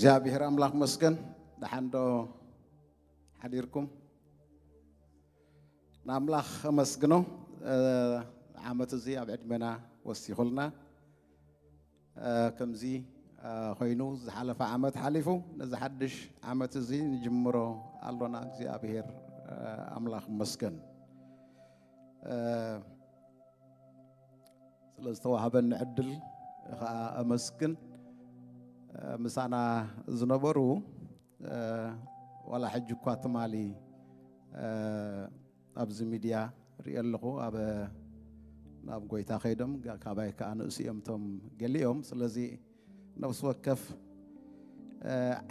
እግዚኣብሔር ኣምላኽ መስገን። ደሓንዶ ሓዲርኩም? ንኣምላኽ ኣመስግኖ። ዓመት እዚ ኣብ ዕድመና ወሲኹልና። ከምዚ ኮይኑ ዝሓለፈ ዓመት ሓሊፉ፣ ነዚ ሓድሽ ዓመት እዚ ንጅምሮ ኣሎና። እግዚኣብሔር ኣምላኽ መስገን። ስለ ዝተዋህበኒ ዕድል ኸዓ ኣመስግን። ምሳና ዝነበሩ፣ ዋላ ሕጂ እኳ ትማሊ ኣብዚ ሚድያ ሪኦ ኣለኹ፣ ኣብ ናብ ጎይታ ከይዶም፣ ካባይ ከዓ ንእስ እዮም እቶም ገሊኦም። ስለዚ ነፍሲ ወከፍ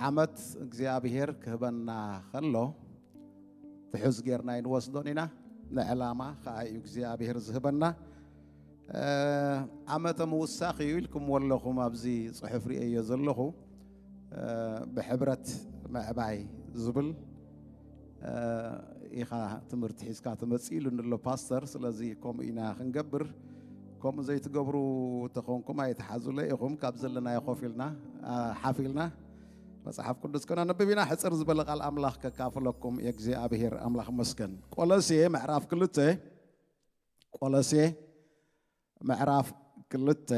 ዓመት እግዚኣብሔር ክህበና ከሎ ትሑዝ ጌርና ኣይንወስዶን ኢና። ንዕላማ ከዓ እዩ እግዚኣብሔር ዝህበና። ዓመተ ምውሳኽ እዩ ኢልኩምዎ ኣለኹም፣ ኣብዚ ጽሑፍ ርእየዮ ዘለኹ። ብሕብረት ምዕባይ ዝብል ኢኻ ትምህርቲ ሒዝካ ትመጽእ ኢሉኒ ኣሎ ፓስተር። ስለዚ ከምኡ ኢና ክንገብር። ከምኡ ዘይትገብሩ ተኾንኩም ኣይትሓዙለ ኢኹም። ካብ ዘለናዮ ኮፍ ኢልና፣ ሓፍ ኢልና መጽሓፍ ቅዱስ ከነንብብ ኢና። ሕጽር ዝበለ ቃል ኣምላኽ ከካፍለኩም። የእግዚኣብሔር ኣምላኽ መስገን። ቆሎሴ ምዕራፍ ክልተ፣ ቆሎሴ ምዕራፍ ክልተ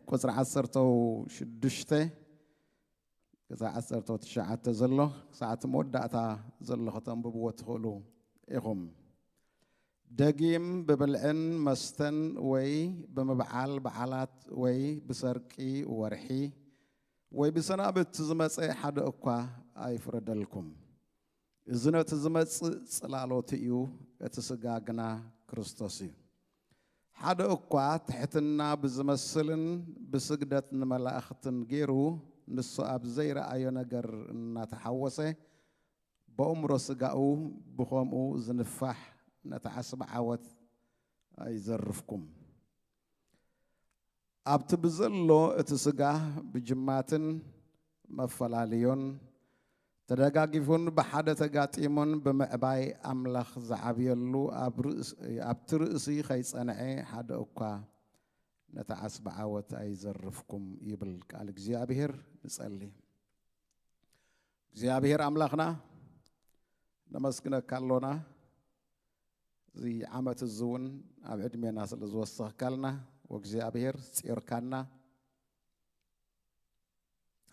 ቁጽሪ ዓሰርተ ሽዱሽተ ክሳዕ ዓሰርተ ትሽዓተ ዘሎ፣ ክሳዕ እቲ መወዳእታ ዘሎ ከተንብብዎ ትኽእሉ ኢኹም። ደጊም ብብልዕን መስተን ወይ ብምብዓል በዓላት ወይ ብሰርቂ ወርሒ ወይ ብሰናብቲ ዝመጸ ሓደ እኳ ኣይፍረደልኩም። እዚ ነቲ ዝመጽእ ጽላሎት እዩ፣ እቲ ስጋ ግና ክርስቶስ እዩ። ሓደ እኳ ትሕትና ብዝመስልን ብስግደት ንመላእኽትን ገይሩ፣ ንሱ ኣብ ዘይረኣዮ ነገር እናተሓወሰ፣ በእምሮ ስጋኡ ብኸምኡ ዝንፋሕ ነቲ ዓስቢ ዓወት ኣይዘርፍኩም። ኣብቲ ብዘሎ እቲ ስጋ ብጅማትን መፈላለዮን ተደጋጊፉን ብሓደ ተጋጢሙን ብምዕባይ ኣምላኽ ዝዓብየሉ ኣብ ርእስ-፣ ኣብቲ ርእሲ ከይጸንዐ ሓደ እኳ ነቲ ዓስቢ ዓወት ኣይዘርፍኩም ይብል ቃል እግዚኣብሔር። ንጸሊ። እግዚኣብሔር ኣምላኽና ነመስግነካ ኣሎና። እዚ ዓመት እዚ እውን ኣብ ዕድሜና ስለ ዝወሰኽካልና ወእግዚኣብሔር ጺዮርካና፣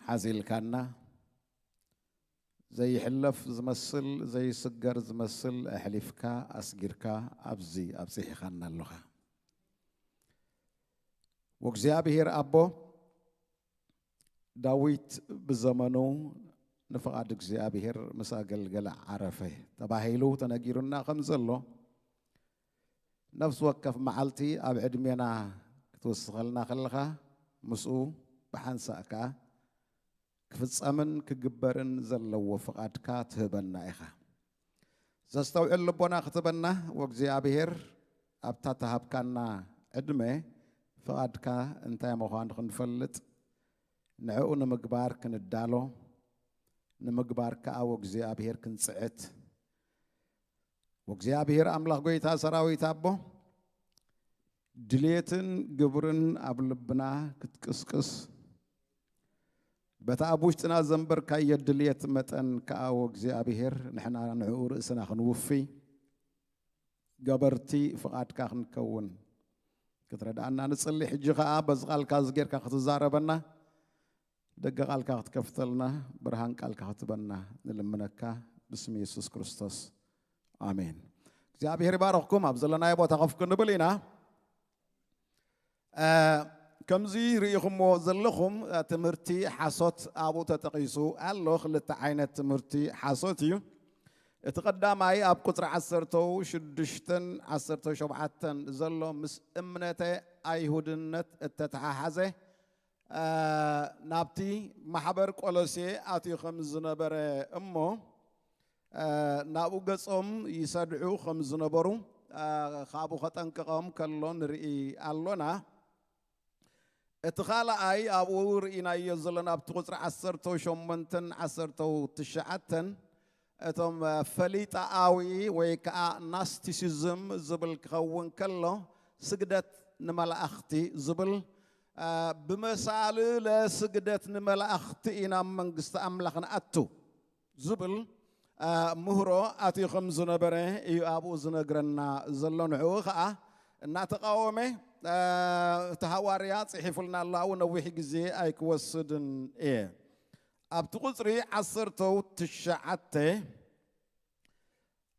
ሓዚልካና፣ ዘይሕለፍ ዝመስል ዘይስገር ዝመስል ኣሕሊፍካ ኣስጊርካ ኣብዚ ኣብጺሕኻና ኣለኻ። ወእግዚኣብሔር ኣቦ፣ ዳዊት ብዘመኑ ንፍቓድ እግዚኣብሔር ምስ ኣገልገለ ዓረፈ ተባሂሉ ተነጊሩና ከም ዘሎ፣ ነፍሲ ወከፍ መዓልቲ ኣብ ዕድሜና ክትውስኸልና ከለኻ፣ ምስኡ ብሓንሳእ ከኣ ክፍጸምን ክግበርን ዘለዎ ፍቓድካ ትህበና ኢኻ። ዘስተውዕል ልቦና ክትበና፣ ወእግዚኣብሔር ኣብታ ተሃብካና ዕድመ ፍቓድካ እንታይ ምዃኑ ክንፈልጥ፣ ንዕኡ ንምግባር ክንዳሎ፣ ንምግባር ከኣ ወእግዚኣብሔር ክንጽዕት፣ ወእግዚኣብሔር ኣምላኽ ጎይታ ሰራዊት ኣቦ፣ ድልየትን ግብርን ኣብ ልብና ክትቅስቅስ፣ በታ ኣብ ውሽጥና ዘንበርካዮ ድልየት መጠን ከኣ ወእግዚኣብሔር ንሕና ንዕኡ ርእስና ክንውፊ፣ ገበርቲ ፍቓድካ ክንከውን ክትረድኣና ንጽሊ። ሕጂ ከኣ በዚ ቃልካ እዚ ጌርካ ክትዛረበና፣ ደገ ቃልካ ክትከፍተልና፣ ብርሃን ቃልካ ክትበና ንልምነካ ብስም የሱስ ክርስቶስ፣ ኣሜን። እግዚኣብሔር ይባርኽኩም። ኣብ ዘለናዮ ቦታ ኮፍ ክንብል ኢና። እ፣ ከምዚ ርኢኹምዎ ዘለኹም፣ እ፣ ትምህርቲ ሓሶት ኣብኡ ተጠቒሱ ኣሎ። ክልተ ዓይነት ትምህርቲ ሓሶት እዩ። እቲ ቀዳማይ ኣብ ቁጽሪ ዓሰርተ ሽዱሽተን ዓሰርተ ሸውዓተን ዘሎ ምስ እምነተ ኣይሁድነት እተተሓሓዘ፣ እ፣ ናብቲ ማሕበር ቆሎሴ ኣትዩ ከም ዝነበረ እሞ፣ እ፣ ናብኡ ገጾም ይሰድዑ ከም ዝነበሩ፣ እ፣ ካብኡ ከጠንቅቖም ከሎ ንርኢ ኣሎና። እቲ ካልኣይ ኣብኡ ርኢናዮ ዘለና ኣብቲ ቁጽሪ ዓሰርተ ሸሞንተን ዓሰርተ ትሽዓተን እቶም ፈሊጣኣዊ ወይ ከዓ ናስቲሲዝም ዝብል ክኸውን ከሎ፣ ስግደት ንመላእኽቲ ዝብል፣ ብመሳልለ ስግደት ንመላእኽቲ ኢና ኣብ መንግስቲ ኣምላኽ ንኣቱ ዝብል ምህሮ ኣትዩ ከም ዝነበረ እዩ ኣብኡ ዝነግረና ዘሎ። ንዕኡ ኸዓ እናተቃወመ እቲ ሃዋርያ ጽሒፉልና ኣሎ። ኣብኡ ነዊሕ ግዜ ኣይክወስድን እየ። ኣብቲ ቁጽሪ ዓሰርተው ትሽዓተ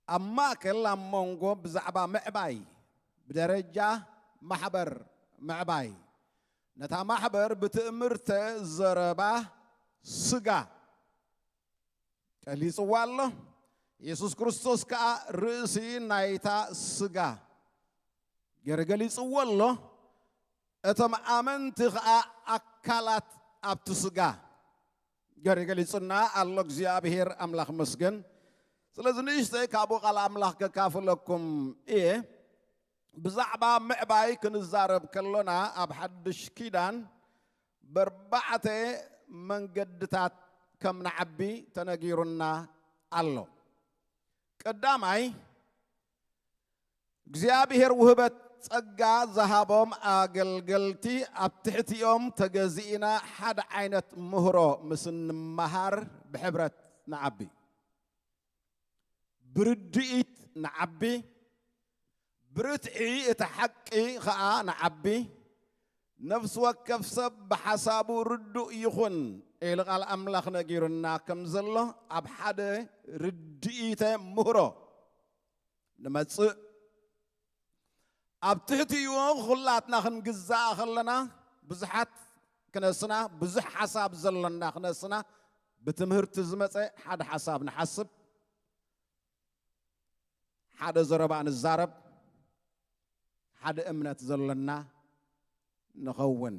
ኣብ ማእከል ኣብ መንጎ ብዛዕባ ምዕባይ ብደረጃ ማሕበር ምዕባይ ነታ ማሕበር ብትእምርተ ዘረባ ስጋ ቀሊጽዋ ኣሎ። የሱስ ክርስቶስ ከኣ ርእሲ ናይታ ስጋ ገይሩ ገሊጽዎ ኣሎ። እቶም ኣመንቲ ከኣ ኣካላት ኣብቲ ስጋ ገይሩ ገሊጹና ኣሎ። እግዚኣብሔር ኣምላኽ መስገን። ስለዚ ንእሽተይ ካብኡ ቃል ኣምላኽ ከካፍለኩም እየ። ብዛዕባ ምዕባይ ክንዛረብ ከሎና ኣብ ሓድሽ ኪዳን በርባዕተ መንገድታት ከም ንዓቢ ተነጊሩና ኣሎ። ቀዳማይ እግዚኣብሔር ውህበት ጸጋ ዝሃቦም ኣገልገልቲ ኣብ ትሕቲኦም ተገዚእና ሓደ ዓይነት ምህሮ ምስ እንመሃር ብሕብረት ንዓቢ። ብርድኢት ንዓቢ፣ ብርትዒ እቲ ሓቂ ኸኣ ንዓቢ። ነፍሲ ወከፍ ሰብ ብሓሳቡ ርዱእ ይኹን ኢሉ ቃል ኣምላኽ ነጊሩና ከም ዘሎ ኣብ ሓደ ርድኢተ ምህሮ ንመጽእ። ኣብ ትሕቲኡ ኩላትና ክንግዛእ ከለና ብዙሓት ክነስና፣ ብዙሕ ሓሳብ ዘሎና ክነስና፣ ብትምህርቲ ዝመጸ ሓደ ሓሳብ ንሓስብ፣ ሓደ ዘረባ ንዛረብ፣ ሓደ እምነት ዘሎና ንኸውን።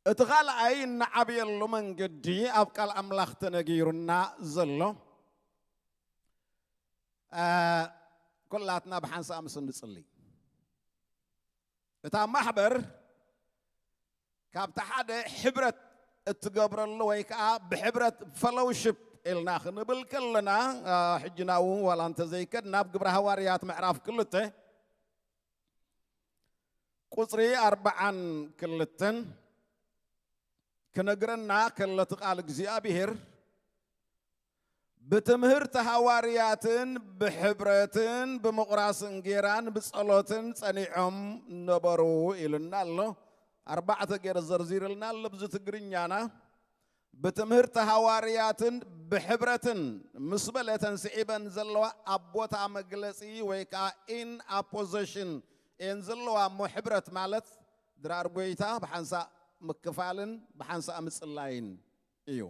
እቲ ካልኣይ እንዓብየሉ መንገዲ ኣብ ቃል ኣምላኽ ተነጊሩና ዘሎ፣ እ፣ ኩላትና ብሓንሳእ ምስ እንጽሊ። እታ ማሕበር ካብቲ ሓደ ሕብረት እትገብረሉ ወይ ከዓ ብሕብረት ፈሎውሽፕ ኢልና ክንብል ከለና፣ እ፣ ሕጂ ናብኡ ዋላ እንተዘይከድ ናብ ግብረ ሃዋርያት ምዕራፍ ክልተ ቁጽሪ ኣርብዓን ክልተን ክነግረና ከሎ እቲ ቃል እግዚኣብሔር ብትምህርቲ ሃዋርያትን ብሕብረትን ብምቑራስ እንጌራን ብጸሎትን ጸኒዖም ነበሩ ኢሉና ኣሎ። ኣርባዕተ ገይረ ዘርዚርልና ኣሎ። ብዚ ትግርኛና ብትምህርቲ ሃዋርያትን ብሕብረትን ምስ በለ ተንስዒበን ዘለዋ ኣብ ቦታ መግለጺ ወይ ከዓ ኢን ኣፖዘሽን እየን ዘለዋ። እሞ ሕብረት ማለት ድራር ጎይታ ብሓንሳእ ምክፋልን ብሓንሳእ ምጽላይን እዩ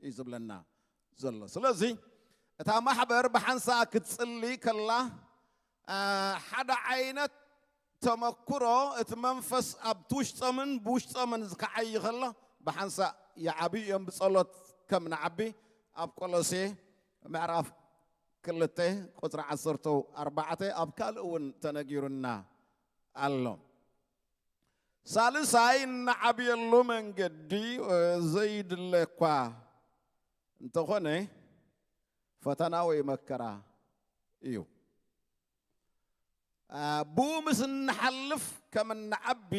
እዩ ዝብለና ዘሎ። ስለዚ እታ ማሕበር ብሓንሳእ ክትጽሊ ከላ፣ አ፣ ሓደ ዓይነት ተመክሮ እቲ መንፈስ ኣብቲ ውሽጦምን ብውሽጦምን ዝከዓይ ከሎ ብሓንሳእ ይዓብዩ እዮም። ብጸሎት ከም ንዓቢ ኣብ ቆሎሴ ምዕራፍ ክልተ ቁጽሪ ዓሰርተ ኣርባዕተ ኣብ ካልእ እውን ተነጊሩና ኣሎ። ሳልሳይ እንዓብየሉ መንገዲ፣ እ፣ ዘይድለ እኳ እንተኾነ ፈተና ወይ መከራ እዩ። አ፣ ብኡ ምስ እንሓልፍ ከም እንዓቢ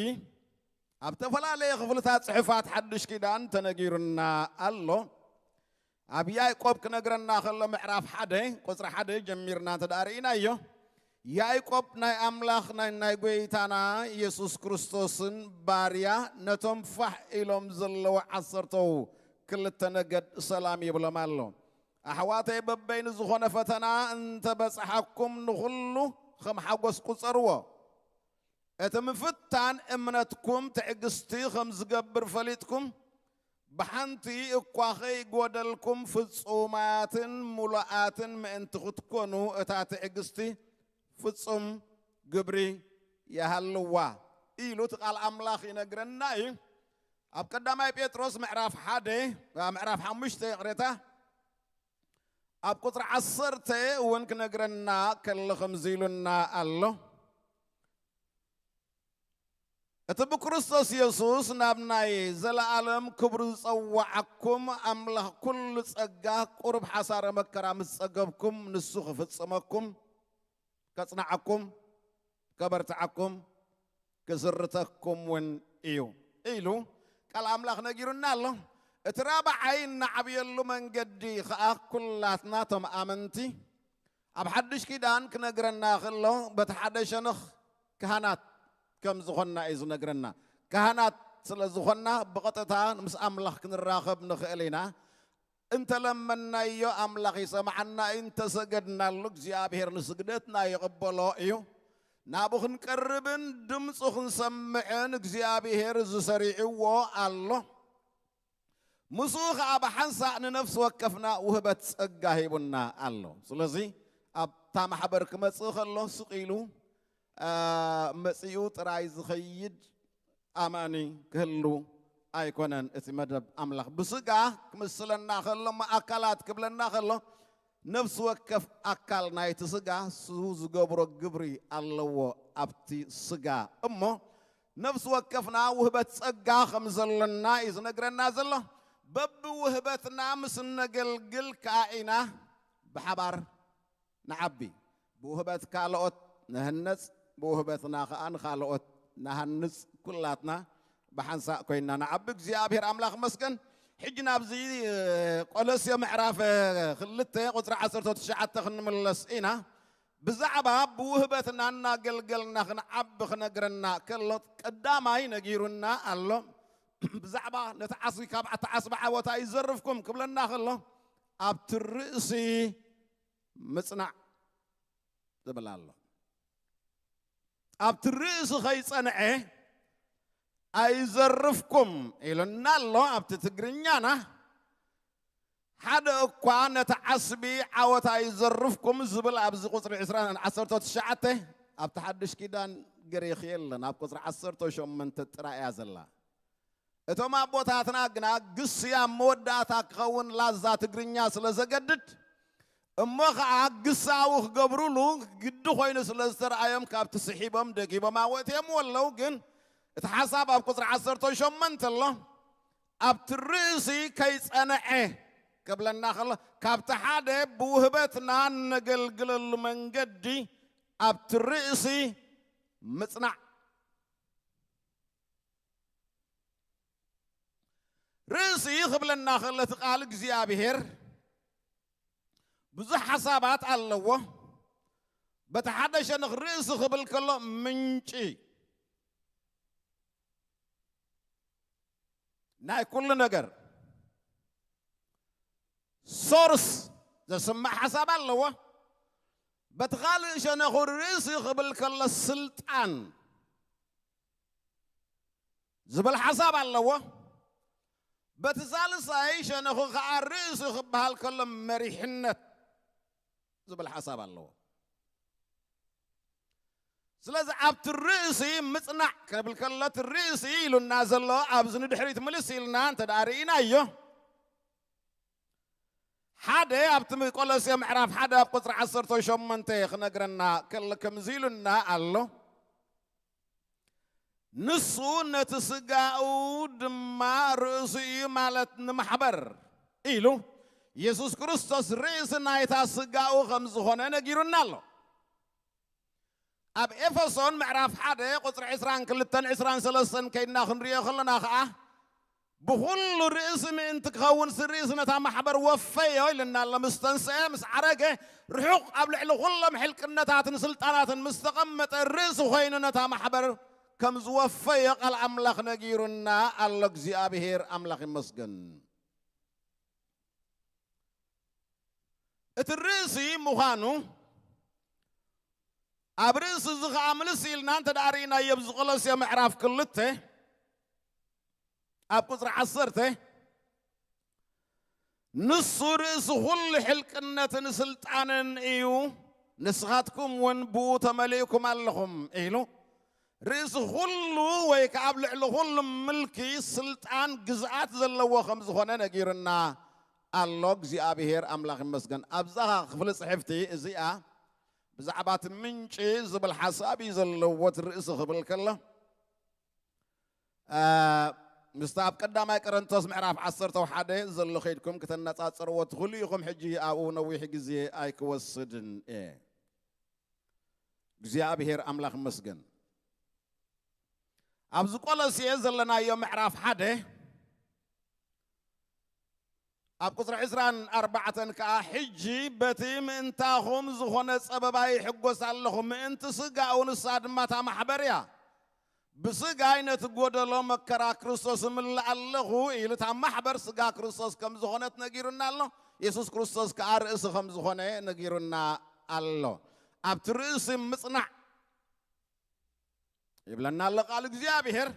ኣብ ዝተፈላለየ ክፍልታት ጽሑፋት ሓድሽ ኪዳን ተነጊሩና ኣሎ። ኣብ ያዕቆብ ክነግረና ከሎ ምዕራፍ ሓደ ቁጽሪ ሓደ ጀሚርና እንተ ደኣ ርኢናዮ፣ ያዕቆብ ናይ ኣምላኽ ናይ፣ ናይ ጐይታና ኢየሱስ ክርስቶስን ባርያ ነቶም ፋሕ ኢሎም ዘለዉ ዓሰርተው ክልተ ነገድ ሰላም ይብሎም ኣሎ። ኣሕዋተይ በበይኑ ዝኾነ ፈተና እንተ በጽሓኩም ንኹሉ ከም ሓጎስ ቁጸርዎ። እቲ ምፍታን እምነትኩም ትዕግስቲ ከም ዝገብር ፈሊጥኩም፣ ብሓንቲ እኳ ከይጎደልኩም ፍጹማትን ምሉኣትን ምእንቲ ክትኮኑ እታ ትዕግስቲ ፍጹም ግብሪ ይሃልዋ ኢሉ እቲ ቃል ኣምላኽ ይነግረና እዩ። ኣብ ቀዳማይ ጴጥሮስ ምዕራፍ ሓደ፣ ምዕራፍ ሓሙሽተ ይቕሬታ፣ ኣብ ቁጽሪ ዓሰርተ እውን ክነግረና ከሎ ከምዚ ኢሉና ኣሎ። እቲ ብክርስቶስ የሱስ ናብ ናይ ዘለኣለም ክብሩ ዝጸዋዓኩም ኣምላኽ ኩሉ ጸጋ ቁሩብ ሓሳረ መከራ ምስ ጸገብኩም ንሱ ክፍጽመኩም፣ ከጽንዓኩም፣ ከበርትዓኩም፣ ክዝርተኩም እውን እዩ ኢሉ ቃል ኣምላኽ ነጊሩና ኣሎ። እቲ ራብዓይ እናዓብየሉ መንገዲ ኸኣ ኩላትና እቶም ኣመንቲ ኣብ ሓድሽ ኪዳን ክነግረና ከሎ በቲ ሓደ ሸነኽ ካህናት ከም ዝኾንና እዩ ዝነግረና። ካህናት ስለ ዝኾንና ብቐጥታ ምስ ኣምላኽ ክንራኸብ ንኽእል ኢና። እንተለመናዮ ኣምላኽ ይሰምዓና እዩ፣ እንተሰገድናሉ እግዚኣብሔር ንስግደትና ይቕበሎ እዩ። ናብኡ ክንቀርብን ድምፁ ክንሰምዕን እግዚኣብሔር ዝሰሪዕዎ ኣሎ። ምስኡ ኸዓ ብሓንሳእ ንነፍሲ ወከፍና ውህበት ጸጋ ሂቡና ኣሎ። ስለዚ ኣብታ ማሕበር ክመጽእ ከሎ ስቕ ኢሉ መጺኡ ጥራይ ዝኸይድ ኣማኒ ክህሉ ኣይኮነን። እቲ መደብ ኣምላኽ ብስጋ ክምስለና ከሎ፣ ኣካላት ክብለና ከሎ፣ ነፍሲ ወከፍ ኣካል ናይቲ ስጋ ንሱ ዝገብሮ ግብሪ ኣለዎ ኣብቲ ስጋ። እሞ ነፍሲ ወከፍና ውህበት ጸጋ ከም ዘለና እዩ ዝነግረና ዘሎ። በብውህበትና ምስ እነገልግል ከኣ ኢና ብሓባር ንዓቢ። ብውህበት ካልኦት ንህነጽ፣ ብውህበትና ከኣ ንኻልኦት ንሃንጽ። ኩላትና ብሓንሳእ ኮይንና ንዓቢ። እግዚኣብሔር ኣምላኽ ይመስገን። ሕጂ ናብዚ ቆሎስዮ ምዕራፍ ክልተ ቁጽሪ ዓሰርተ ትሽዓተ ክንምለስ ኢና። ብዛዕባ ብውህበትና እናገልገልና ክንዓቢ ክነግረና ከሎ ቀዳማይ ነጊሩና ኣሎ። ብዛዕባ ነቲ ዓስቢ ካብ ኣቲ ዓስቢ ዓወት ኣይዘርፍኩም ክብለና ከሎ ኣብቲ ርእሲ ምጽናዕ ዝብል ኣሎ። ኣብቲ ርእሲ ከይጸንዐ ኣይዘርፍኩም ኢሉና ኣሎ ኣብቲ ትግርኛና። ሓደ እኳ ነቲ ዓስቢ ዓወት ኣይዘርፍኩም ዝብል ኣብዚ ቁጽሪ ዕስራን ዓሰርተ ትሽዓተ ኣብቲ ሓድሽ ኪዳን ግሪኽ የለን፣ ኣብ ቁጽሪ ዓሰርተ ሸሞንተ ጥራይ እያ ዘላ። እቶም ኣቦታትና ግና ግሲ ኣብ መወዳእታ ክኸውን ላዛ ትግርኛ ስለ ዘገድድ እሞ ኸዓ ግሳዊ ክገብሩሉ ግዲ ኮይኑ ስለ ዝተረኣዮም ካብቲ ስሒቦም ደጊቦም ኣወእትዮም ኣለዉ። ግን እቲ ሓሳብ ኣብ ቁጽሪ ዓሰርተ ሸሞንተ ኣሎ። ኣብቲ ርእሲ ከይጸንዐ ክብለና ከሎ ካብቲ ሓደ ብውህበትና እነገልግለሉ መንገዲ ኣብቲ ርእሲ ምጽናዕ። ርእሲ ክብለና ከሎ እቲ ቃል እግዚኣብሔር ብዙሕ ሓሳባት ኣለዎ። በቲ ሓደ ሸነኽ ርእሲ ክብል ከሎ ምንጪ ናይ ኩሉ ነገር ሶርስ ዘስምዕ ሓሳብ ኣለዎ። በቲ ካልእ ሸነኹ ርእሲ ክብል ከሎ ስልጣን ዝብል ሓሳብ ኣለዎ። በቲ ሳልሳይ ሸነኹ ከዓ ርእሲ ክበሃል ከሎ መሪሕነት ዝብል ሓሳብ ኣለዎ። ስለዚ ኣብቲ ርእሲ ምጽናዕ ክንብል ከሎ እቲ ርእሲ ኢሉና ዘሎ ኣብዚ ንድሕሪት ምልስ ኢልና እንተ ደኣ ርኢናዮ ሓደ ኣብቲ ቆሎሴ ምዕራፍ ሓደ ኣብ ቁጽሪ ዓሰርተ ሸሞንተ ክነግረና ከሎ ከምዚ ኢሉና ኣሎ። ንሱ ነቲ ስጋኡ ድማ ርእሱ እዩ ማለት ንማሕበር ኢሉ የሱስ ክርስቶስ ርእሲ ናይታ ስጋኡ ከም ዝኾነ ነጊሩና ኣሎ። ኣብ ኤፌሶን ምዕራፍ ሓደ ቁጽሪ ዕስራን ክልተን ዕስራን ሰለስተን ከይድና ክንሪኦ ከለና ኸዓ ብኹሉ ርእሲ ምእንቲ ክኸውን ርእሲ ነታ ማሕበር ወፈዮ ኢልና ኣሎ። ምስ ተንስአ ምስ ዓረገ ርሑቕ ኣብ ልዕሊ ኩሎም ሕልቅነታትን ስልጣናትን ምስ ተቐመጠ ርእሲ ኮይኑ ነታ ማሕበር ከም ዝወፈዮ ቃል ኣምላኽ ነጊሩና ኣሎ። እግዚኣብሔር ኣምላኽ ይመስገን። እቲ ርእሲ ምዃኑ ኣብ ርእሲ እዚ ኸዓ ምልስ ኢልና እንተ ደኣ ርኢናዮ ኣብዚ ቆሎስዮ ምዕራፍ ክልተ ኣብ ቁጽሪ ዓሰርተ ንሱ ርእሲ ኩሉ ሕልቅነትን ስልጣንን እዩ፣ ንስኻትኩም እውን ብኡ ተመሊእኩም ኣለኹም ኢሉ ርእሲ ኩሉ ወይ ከዓ ኣብ ልዕሊ ኩሉ ምልኪ ስልጣን ግዝኣት ዘለዎ ከም ዝኾነ ነጊሩና ኣሎ። እግዚኣብሔር ኣምላኽ ይመስገን። ኣብዛ ክፍሊ ጽሕፍቲ እዚኣ ብዛዕባ እቲ ምንጪ ዝብል ሓሳብ እዩ ዘለዎ። እቲ ርእሲ ክብል ከሎ ምስቲ ኣብ ቀዳማይ ቆሮንቶስ ምዕራፍ ዓሰርተ ሓደ ዘሎ ከይድኩም ክተነጻጽርዎ ትኽእሉ ኢኹም። ሕጂ ኣብኡ ነዊሕ ግዜ ኣይክወስድን እየ። እግዚኣብሔር ኣምላኽ ይመስገን። ኣብዚ ቆሎሴ ዘለናዮ ምዕራፍ ሓደ ኣብ ቁጽሪ ዕስራን ኣርባዕተን ከኣ፣ ሕጂ በቲ ምእንታኹም ዝኾነ ጸበባ ይሕጎስ ኣለኹ፣ ምእንቲ ስጋኡ፣ ንሳ ድማ እታ ማሕበር እያ። ብስጋይ ነቲ ጎደሎ መከራ ክርስቶስ እምልእ ኣለኹ ኢሉ፣ እታ ማሕበር ስጋ ክርስቶስ ከም ዝኾነት ነጊሩና ኣሎ። የሱስ ክርስቶስ ከኣ ርእሲ ከም ዝኾነ ነጊሩና ኣሎ። ኣብቲ ርእሲ ምጽናዕ ይብለና ኣሎ ቃል እግዚኣብሔር።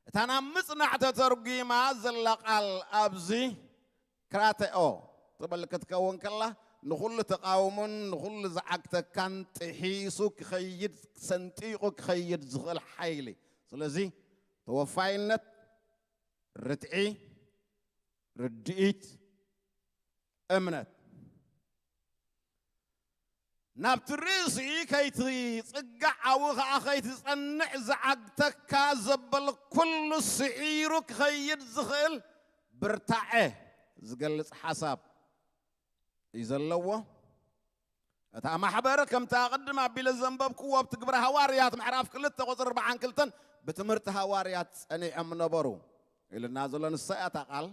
እታ ናብ ምጽናዕ ተተርጒማ ዘላ ቃል ኣብዚ ክራተኦ ትብል ክትከውን ከላ፣ ንኹሉ ተቓውሞን ንኹሉ ዝዓግተካን ጥሒሱ ክኸይድ፣ ሰንጢቑ ክኸይድ ዝኽእል ሓይሊ። ስለዚ ተወፋይነት፣ ርትዒ፣ ርድኢት፣ እምነት ናብቲ ርእሲ ከይትጽጋዕ፣ ኣብኡ ኸኣ ከይትጸንዕ ዝዓግተካ ዘበለ ኩሉ ስዒሩ ክኸይድ ዝኽእል ብርታዐ ዝገልጽ ሓሳብ እዩ ዘለዎ። እታ ማሕበር ከምቲ ኣቐድም ኣቢለ ዘንበብክዎ ኣብቲ ግብረ ሃዋርያት ምዕራፍ ክልተ ቁጽሪ ኣርባዓን ክልተን ብትምህርቲ ሃዋርያት ጸኒዖም ነበሩ ኢልና ዘሎ ንሳ እያ እታ ቃል።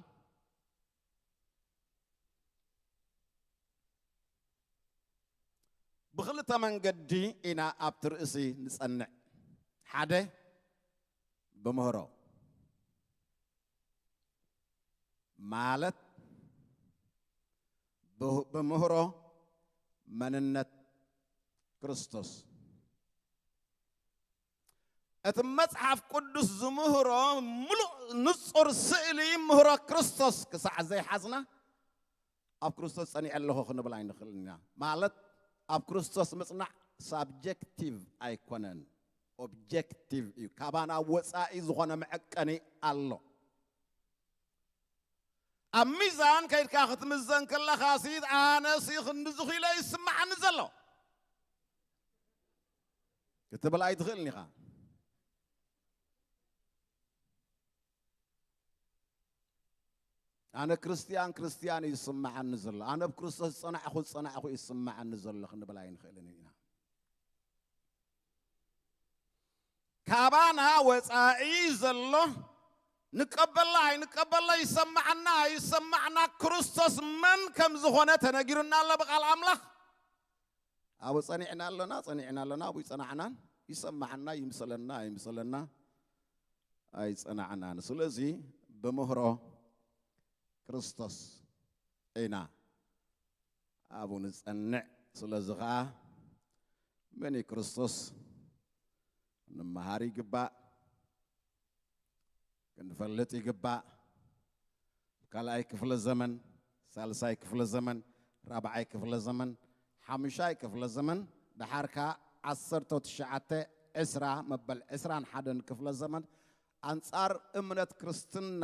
ብኽልተ መንገዲ ኢና ኣብቲ ርእሲ ንጸንዕ። ሓደ ብምህሮ ማለት ብ-፣ ብምህሮ መንነት ክርስቶስ። እቲ መጽሓፍ ቅዱስ ዝምህሮ ምሉእ ንጹር ስእሊ ምህሮ ክርስቶስ ክሳዕ ዘይሓዝና፣ ኣብ ክርስቶስ ጸኒዐ ኣለኹ ክንብል ኣይንኽእልን ኢና። ማለት ኣብ ክርስቶስ ምጽናዕ ሳብጀክቲቭ ኣይኮነን፣ ኦብጀክቲቭ እዩ። ካባና ወጻኢ ዝኾነ መዐቀኒ ኣሎ። ኣብ ሚዛን ከይድካ ክትምዘን ከለኻሲ፣ ኣነሲ ክንድዚ ኪሎ ይስምዓኒ ዘሎ ክትብል ኣይትኽእልን ኢኻ። ኣነ ክርስትያን፣ ክርስትያን እዩ ዝስምዓኒ ዘሎ፣ ኣነ ኣብ ክርስቶስ ዝጸናዕኹ፣ ዝጸናዕኹ እዩ ዝስምዓኒ ዘሎ ክንብል ኣይንኽእልን ኢና። ካባና ወጻኢ ዘሎ ንቀበላ ኣይንቀበላ፣ ይሰማዓና ኣይሰማዕና፣ ክርስቶስ መን ከም ዝኾነ ተነጊሩና ኣሎ ብቃል ኣምላኽ። ኣብኡ ጸኒዕና ኣሎና፣ ጸኒዕና ኣሎና፣ ኣብኡ ይጸናዕናን፣ ይሰማዓና ይምሰለና ኣይምሰለና ኣይጸናዕናን። ስለዚ ብምህሮ ክርስቶስ ኢና ኣብኡ ንጸንዕ። ስለዚ ኸኣ መን እዩ ክርስቶስ ንምሃር ይግባእ፣ ክንፈልጥ ይግባእ። ካልኣይ ክፍለ ዘመን፣ ሳልሳይ ክፍለ ዘመን፣ ራብዓይ ክፍለ ዘመን፣ ሓሙሻይ ክፍለ ዘመን፣ ደሓር ከኣ ዓሰርተ ትሽዓተ፣ ዕስራ፣ መበል ዕስራን ሓደን ክፍለ ዘመን ኣንጻር እምነት ክርስትና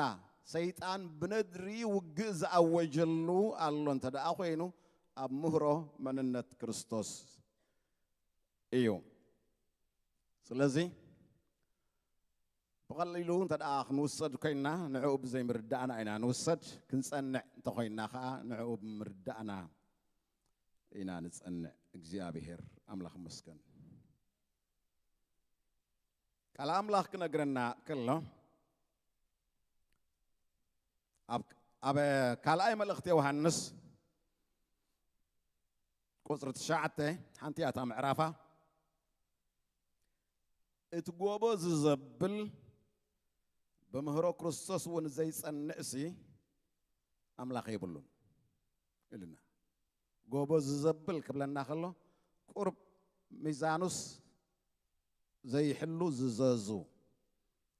ሰይጣን ብነድሪ ውግእ ዝኣወጀሉ ኣሎ እንተ ደኣ ኮይኑ፣ ኣብ ምህሮ መንነት ክርስቶስ እዩ። ስለዚ ብቐሊሉ እንተ ደኣ ክንውሰድ ኮይንና፣ ንዕኡ ብዘይምርዳእና ኢና ንውሰድ። ክንጸንዕ እንተኾይንና ኸኣ፣ ንዕኡ ብምርዳእና ኢና ንጸንዕ። እግዚኣብሄር ኣምላኽ ይመስገን። ቃል ኣምላኽ ክነግረና ከሎ፣ ኣብ፣ ኣብ ካልኣይ መልእኽቲ ዮሃንስ ቁጽሪ ትሽዓተ፣ ሓንቲ እያ እታ ምዕራፋ፣ እቲ ጎቦ ዝዘብል ብምህሮ ክርስቶስ እውን ዘይጸንዕሲ ኣምላኽ የብሉን ኢሉና። ጎቦ ዝዘብል ክብለና ከሎ፣ ቁሩብ ሚዛኑስ ዘይሕሉ ዝዘዙ፣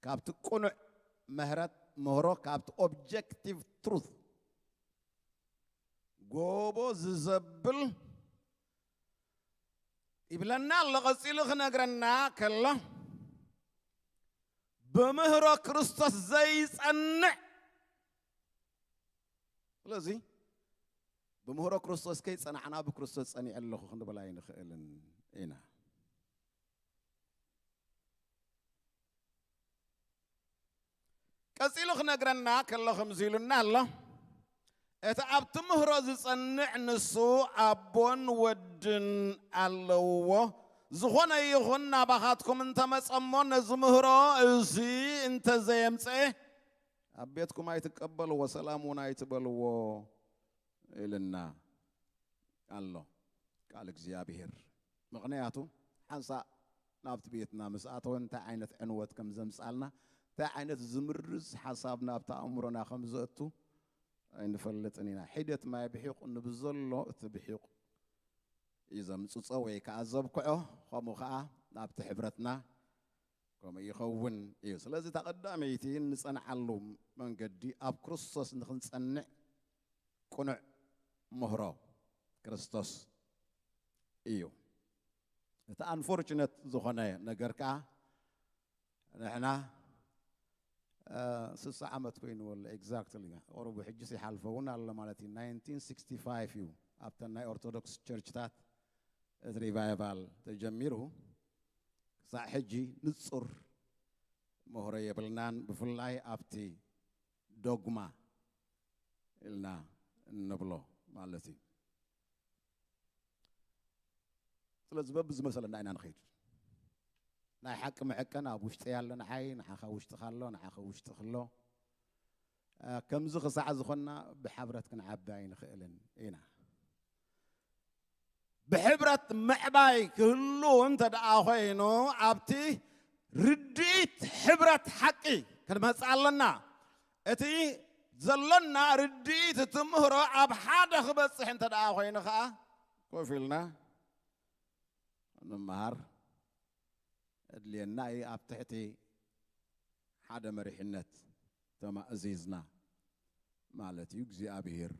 ካብቲ ቅኑዕ ምህረት ምህሮ፣ ካብቲ ኦብጀክቲቭ ትሩት ጎቦ ዝዘብል ይብለና ኣሎ። ቀጺሉ ክነግረና ከሎ፣ ብምህሮ ክርስቶስ ዘይጸንዕ። ስለዚ ብምህሮ ክርስቶስ ከይጸናዕና፣ ብክርስቶስ ጸኒዐ ኣለኹ ክንብል ኣይንኽእልን ኢና። ቀጺሉ ክነግረና ከሎ ከምዚ ኢሉና ኣሎ፣ እቲ ኣብ ትምህሮ ዝጸንዕ ንሱ ኣቦን ወድን ኣለዎ፣ ዝኾነ ይኹን ናባኻትኩም እንተመጸ እሞ ነዚ ምህሮ እዚ እንተዘየምጸ ኣብ ቤትኩም ኣይትቀበልዎ፣ ሰላም እውን ኣይትበልዎ ኢልና ኣሎ ቃል እግዚኣብሔር። ምኽንያቱ ሓንሳእ ናብቲ ቤትና ምስ ኣተወ እንታይ ዓይነት ዕንወት ከም ዘምጻልና፣ እንታይ ዓይነት ዝምርዝ ሓሳብ ናብቲ ኣእምሮና ከም ዘእቱ ኣይንፈልጥን ኢና። ሒደት ማይ ብሒቑ ንብዘሎ እቲ ብሒቑ እዩ ዘምጽጾ ወይ ከኣ ዘብክዖ፣ ከምኡ ከኣ ናብቲ ሕብረትና ከምኡ ይኸውን እዩ። ስለዚ እታ ቀዳመይቲ እንጸንዓሉ መንገዲ ኣብ ክርስቶስ ንኽንጸንዕ ቅኑዕ ምህሮ ክርስቶስ እዩ። እቲ ኣንፎርቹነት ዝኾነ ነገር ከኣ ንሕና ስሳ ዓመት ኮይኑ ወለ ኤግዛክትሊ ቁሩቡ ሕጅስ ይሓልፎ እውን ኣሎ ማለት እዩ። ናይንቲን ሲክስቲ ፋይቭ እዩ ኣብተን ናይ ኦርቶዶክስ ቸርችታት እቲ ሪቫይቫል ተጀሚሩ። ክሳዕ ሕጂ ንጹር ምህሮ የብልናን፣ ብፍላይ ኣብቲ ዶግማ ኢልና እንብሎ ማለት እዩ። ስለዚ በብዝመሰለና ኢና ንኸይድ። ናይ ሓቂ መዐቀን ኣብ ውሽጢ ያለ ንዓይ፣ ንዓኻ ውሽጥኻ ኣሎ፣ ንዓኻ ውሽጥኻ ኣሎ። ከምዚ ክሳዕ ዝኾንና ብሕብረት ክንዓቢ ኣይንኽእልን ኢና። ብሕብረት ምዕባይ ክህሉ እንተ ደኣ ኮይኑ ኣብቲ ርድኢት ሕብረት ሓቂ ክንመጽእ ኣለና። እቲ ዘሎና ርድኢት ትምህሮ ኣብ ሓደ ክበጽሕ እንተ ደኣ ኮይኑ ከኣ ኮፍ ኢልና ንምሃር ኣድልየና እዩ። ኣብ ትሕቲ ሓደ መሪሕነት ተማእዚዝና ማለት እዩ። እግዚኣብሔር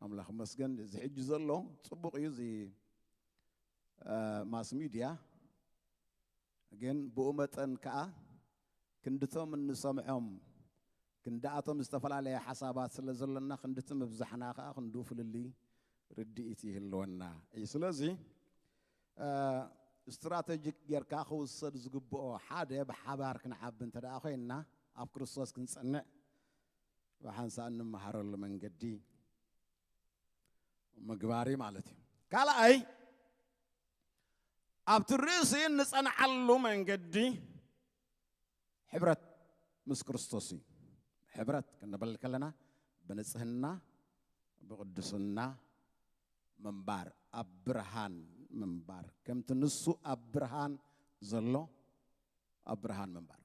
ኣምላኽ መስገን እዚ ሕጂ ዘሎ ጽቡቕ እዩ። እዚ ማስ ሚድያ ግን ብኡ መጠን ከዓ ክንድቶም እንሰምዖም ክንድኣቶም ዝተፈላለየ ሓሳባት ስለ ዘለና ክንድቲ ምብዛሕና ከዓ ክንዱ ፍልልይ ርድኢት ይህልወና እዩ። ስለዚ ስትራተጂክ ጌርካ ክውሰድ ዝግብኦ ሓደ ብሓባር ክንዓቢ እንተ ደኣ ኮይንና ኣብ ክርስቶስ ክንጸንዕ ብሓንሳእ እንመሃረሉ መንገዲ ምግባር እዩ ማለት እዩ። ካልኣይ ኣብቲ ርእሲ እንጸንዓሉ መንገዲ ሕብረት ምስ ክርስቶስ እዩ። ሕብረት ክንብል ከለና ብንጽህና ብቕድስና ምንባር ኣብ ብርሃን ምንባር ከምቲ ንሱ ኣብ ብርሃን ዘሎ ኣብ ብርሃን ምንባር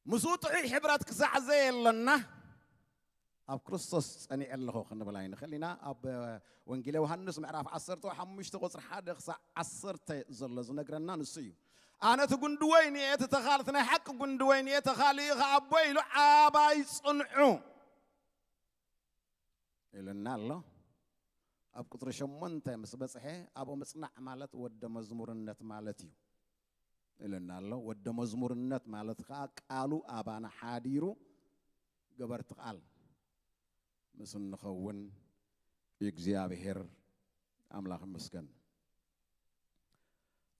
ምስኡ ጥዑይ ሕብረት ክሳዕ ዘየለና ኣብ ክርስቶስ ጸኒዐ ኣለኹ ክንብል ኣይንኽእል ኢና። ኣብ ወንጌል ዮሃንስ ምዕራፍ ዓሰርተ ሓሙሽተ ቁፅሪ ሓደ ክሳዕ ዓሰርተ ዘሎ ዝነግረና ንሱ እዩ። ኣነ እቲ ጉንዲ ወይኒ እየ፣ እቲ ተኻሊ፣ እቲ ናይ ሓቂ ጉንዲ ወይኒ እየ፣ ተኻሊ ኸዓ ኣቦይ ኢሉ ኣባይ ጽንዑ ኢሉና ኣሎ። ኣብ ቁፅሪ ሸሞንተ ምስ በፅሐ ኣብኡ ምፅናዕ ማለት ወደ መዝሙርነት ማለት እዩ ኢሉና ኣሎ። ወደ መዝሙርነት ማለት ከዓ ቃሉ ኣባና ሓዲሩ ገበርቲ ቃል ምስ እንኸውን እግዚኣብሔር ኣምላኽ ይመስገን።